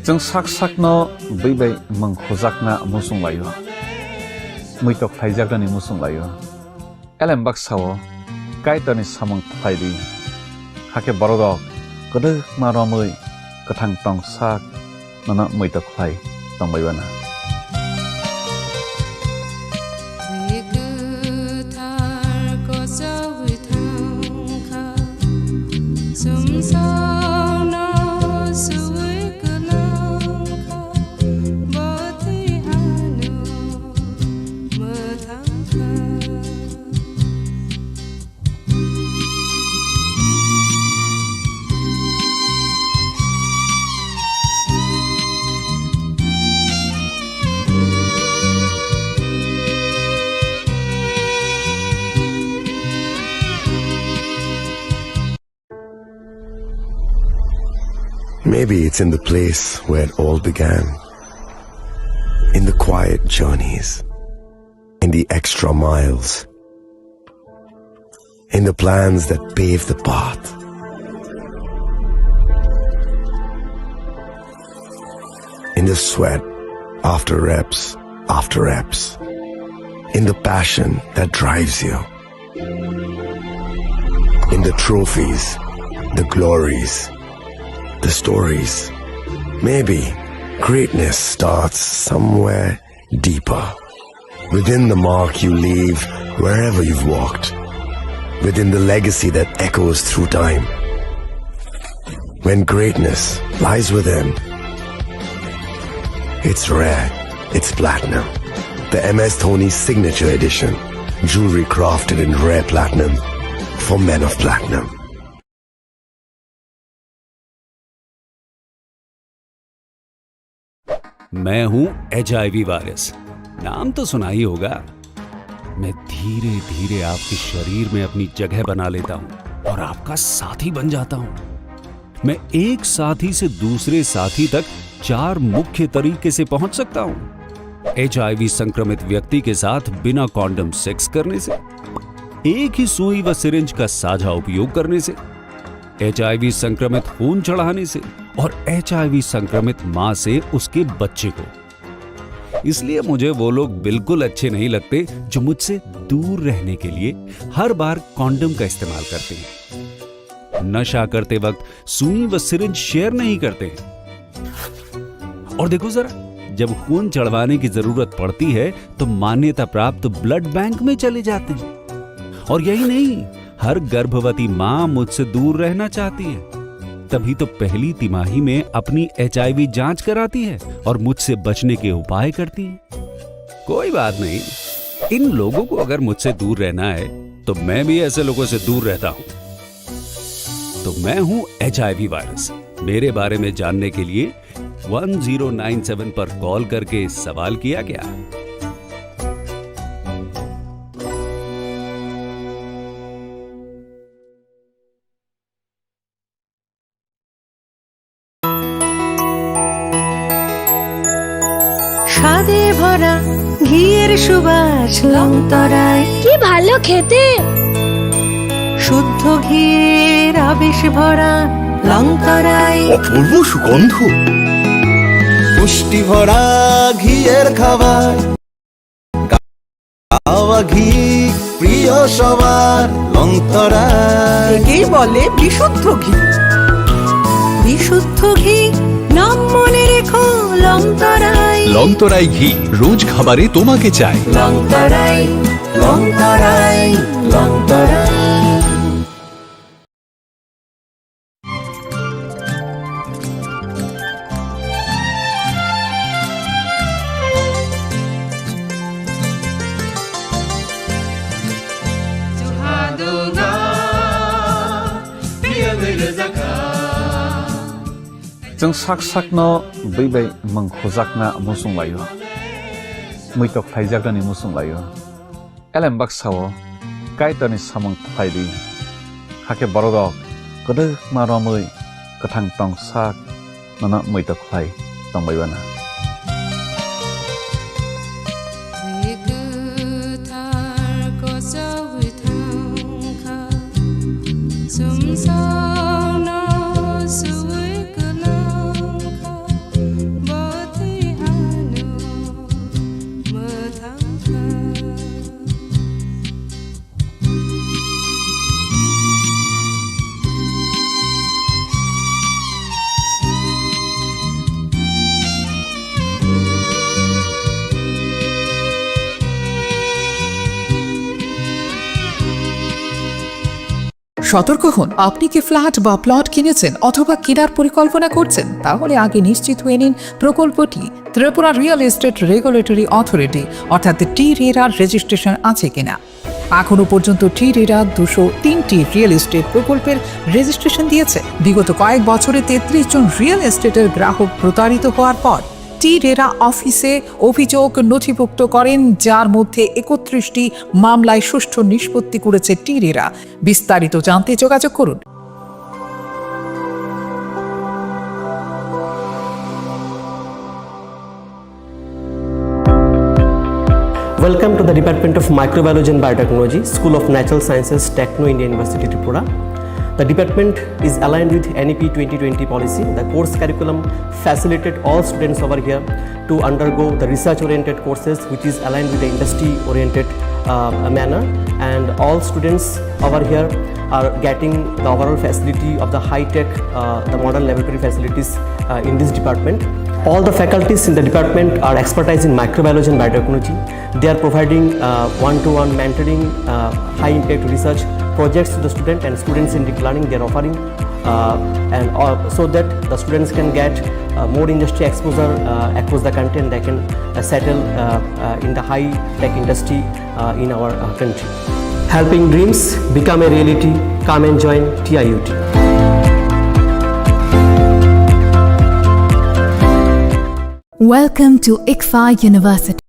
Chwng sak sakno bwi bai mwng khujakna muchung laio, muitok khlaijaknani muchung laio. Elem baksa-o Kaitorni samung khlai di, hakhe borok rok kwdwkma romwi kwthang tong sak nono muitok khlai tong bai mano. Twi kwthar kochoi thang kha, sumsokno sui kwlang kha, bo twi ano mwthang kha. Maybe it's in the place where it all began. In the quiet journeys, in the extra miles, in the plans that pave the path, in the sweat after reps after reps, in the passion that drives you. In the trophies, the glories, the stories. Maybe greatness starts somewhere deeper. Within the mark you leave wherever you've walked. Within the legacy that echoes through time. When greatness lies within, it's rare, it's platinum. The M S Dhoni Signature Edition. Jewelry crafted in rare platinum for men of platinum. मैं हूं HIV virus. नाम तो सुना ही होगा। मैं धीरे धीरे आपके शरीर में अपनी जगह बना लेता हूं और आपका साथी बन जाता हूं। मैं एक साथी से दूसरे साथी तक चार मुख्य तरीके से पहुंच सकता हूं। एचआईवी संक्रमित व्यक्ति के साथ बिना कॉन्डम सेक्स करने से, एक ही सुई व सिरिंज का साझा उपयोग करने से, एचआईवी संक्रमित खून चढ़ाने से और एचआईवी संक्रमित मां से उसके बच्चे को। इसलिए मुझे वो लोग बिल्कुल अच्छे नहीं लगते जो मुझसे दूर रहने के लिए हर बार कॉन्डम का इस्तेमाल करते हैं, नशा करते वक्त सुई व सिरिंज शेयर नहीं करते हैं। और देखो जरा, जब खून चढ़वाने की जरूरत पड़ती है तो मान्यता प्राप्त ब्लड बैंक में चले जाते हैं। और यही नहीं, हर गर्भवती मां मुझसे दूर रहना चाहती है, तभी तो पहली तिमाही में अपनी एचआईवी जांच कराती है और मुझसे बचने के उपाय करती है। कोई बात नहीं, इन लोगों को अगर मुझसे दूर रहना है तो मैं भी ऐसे लोगों से दूर रहता हूं। तो मैं हूं एचआईवी वायरस। मेरे बारे में जानने के लिए वन ज़ीरो नाइन सेवन पर कॉल करके सवाल किया क्या? স্বাদে ভরা ঘিয়ের সুবাস লংতরায়। কি ভালো খেতে! শুদ্ধ ঘিয়ের আবেশ ভরা লংতরায়। অপূর্ব সুগন্ধ। পুষ্টি ভরা ঘিয়ের খাবার। কাওয়া ঘি প্রিয় সবার, লংতরায়। একেই বলে বিশুদ্ধ ঘি। বিশুদ্ধ ঘি, নাম মনে রেখো, লংতরায়। লংতরাই ঘি, রোজ খাবারে তোমাকে চাই। লংতরায়, লংতরায়, Longtharai. Chwng sak sakno bwi bai mwng khujakna muchung laio, muitok khlaijaknani muchung laio. Elem baksa-o Kaitorni samung khlai di, hakhe bororok kwdwkma romwi kwthang tong sak nono muitok khlai tongbai uanw. Bwrwi kwthar kochogwi thangkha, chumsokno suwi kwlangkha, bo twi hano mwthangkha. সতর্ক হন, আপনি কি ফ্ল্যাট বা প্লট কিনেছেন অথবা কেনার পরিকল্পনা করছেন? তাহলে আগে নিশ্চিত হয়ে নিন প্রকল্পটি Tripura real estate regulatory authority অর্থাৎ টি রেরার রেজিস্ট্রেশন আছে কিনা। এখনও পর্যন্ত টি রেরা দুশো তিনটি রিয়েল এস্টেট প্রকল্পের রেজিস্ট্রেশন দিয়েছে। বিগত কয়েক বছরে তেত্রিশ জন রিয়েল এস্টেটের গ্রাহক প্রতারিত হওয়ার পর টি রেরা অফিসে অভিযোগ নথিভুক্ত করেন, যার মধ্যে একত্রিশটি মামলায় সুষ্ঠু নিষ্পত্তি করেছে টি রেরা। বিস্তারিত জানতে যোগাযোগ করুন। Welcome to the Department of Microbiology and Biotechnology, School of Natural Sciences, Techno India University, Tripura. The department is aligned with N E P twenty twenty policy. The course curriculum facilitate all students over here to undergo the research-oriented courses, which is aligned with the industry-oriented, uh, manner. And all students over here are getting the overall facility of the high-tech, uh, the modern laboratory facilities, uh, in this department. All the faculties in the department are expertise in microbiology and biotechnology. They are providing, uh, one-to-one mentoring, uh, high-impact research projects to the student and students-centric learning they are offering, uh, and, uh, so that the students can get, uh, more industry exposure, uh, across the country, and they can, uh, settle, uh, uh, in the high-tech industry, uh, in our, uh, country. Helping dreams become a reality. Come and join T I U T. Welcome to ICFAI University.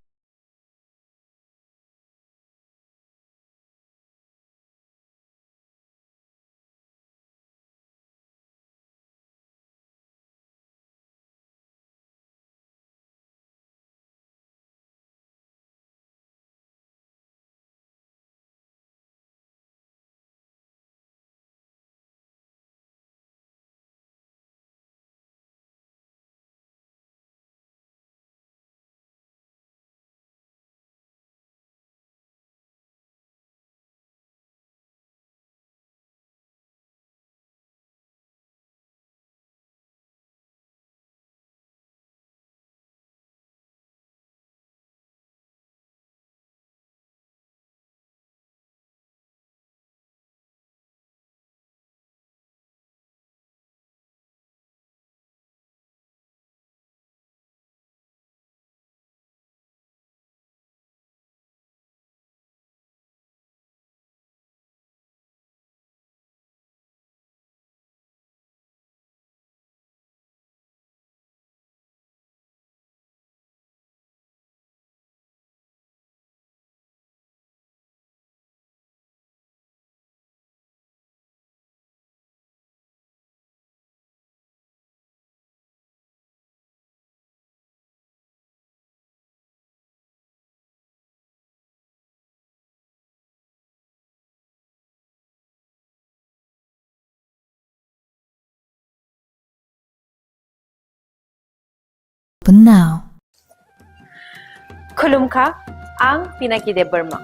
Now. Khulumkha, ang Pinaki Debbarma.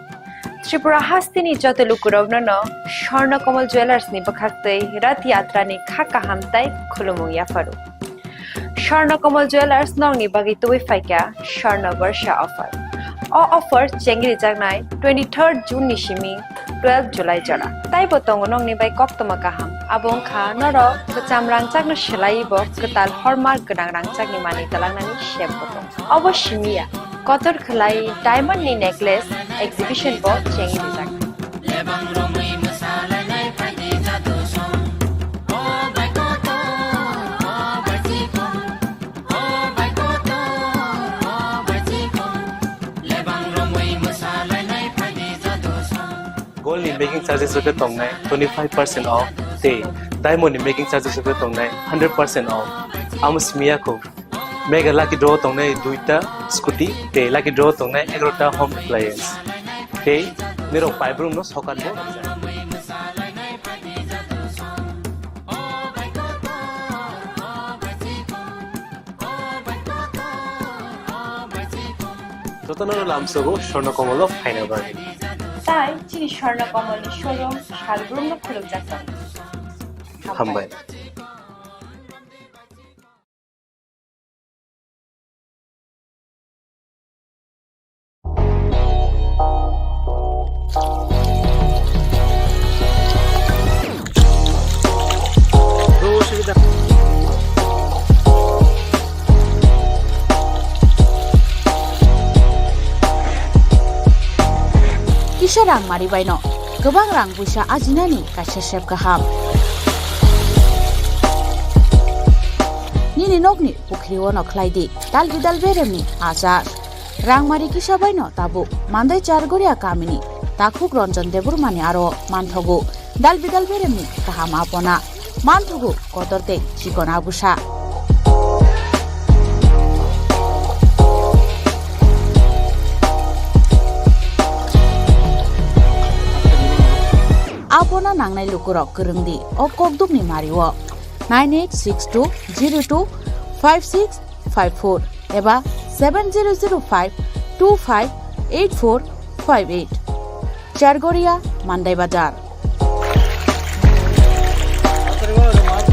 Tripura hasteni joto lukurokno no Swarna Kamal Jewellers ni bwkhaktwi Rath Yatra ni kha kaham tai khulumung yapharu. Swarna Kamal Jewellers nokni bagwi tubui phaikha Swarna Barsha offer. O offer chengri jaknai twenty-third June ni simi twelve July jora. Taibo tongo nokni bai koktwma kaham. Abo wngkha norok kwcham rangchakno swlaiwi bo kwtal hallmark gwnang rangchakni manwi twlangnani sep bo tongo. Obo simi ya, kotor khwlai diamond ni necklace exhibition bo chengwi rijak. Gold ni making charges rok khe tongnai twenty-five percent off, tei diamond ni making charges rok khe tongnai hundred percent off. Amo simi ya kho. Mega lucky draw tongnai duita scooty, tei lucky draw tongnai egarota home appliance. Tei nirok paibrumno sokat bo rijak. Jotono lamsogo Swarna Kamal o phaina bagwi. Tai chini Swarna Kamal ni showroom salbrumno khulumjak tongo. Hambai. Kisa rang mari baino kwbang rang puisa ajinani kaisa sep kaham. Nini nokni pukhri ono khlai di dal bidal beremni achar. Rangmari kisa baino tabuk Mandai Chargoria kamini takhuk Ranjan Debbarmani aro manthogo dal bidal beremni kaham apona. Manthogo kotor tei chikon abusa. Apona nangnai lukurok kwrwng di o kokdukni mario nine eight six two zero two five six five four eba seven zero zero five two five eight four five eight. Chargoria, Mandai Bazar.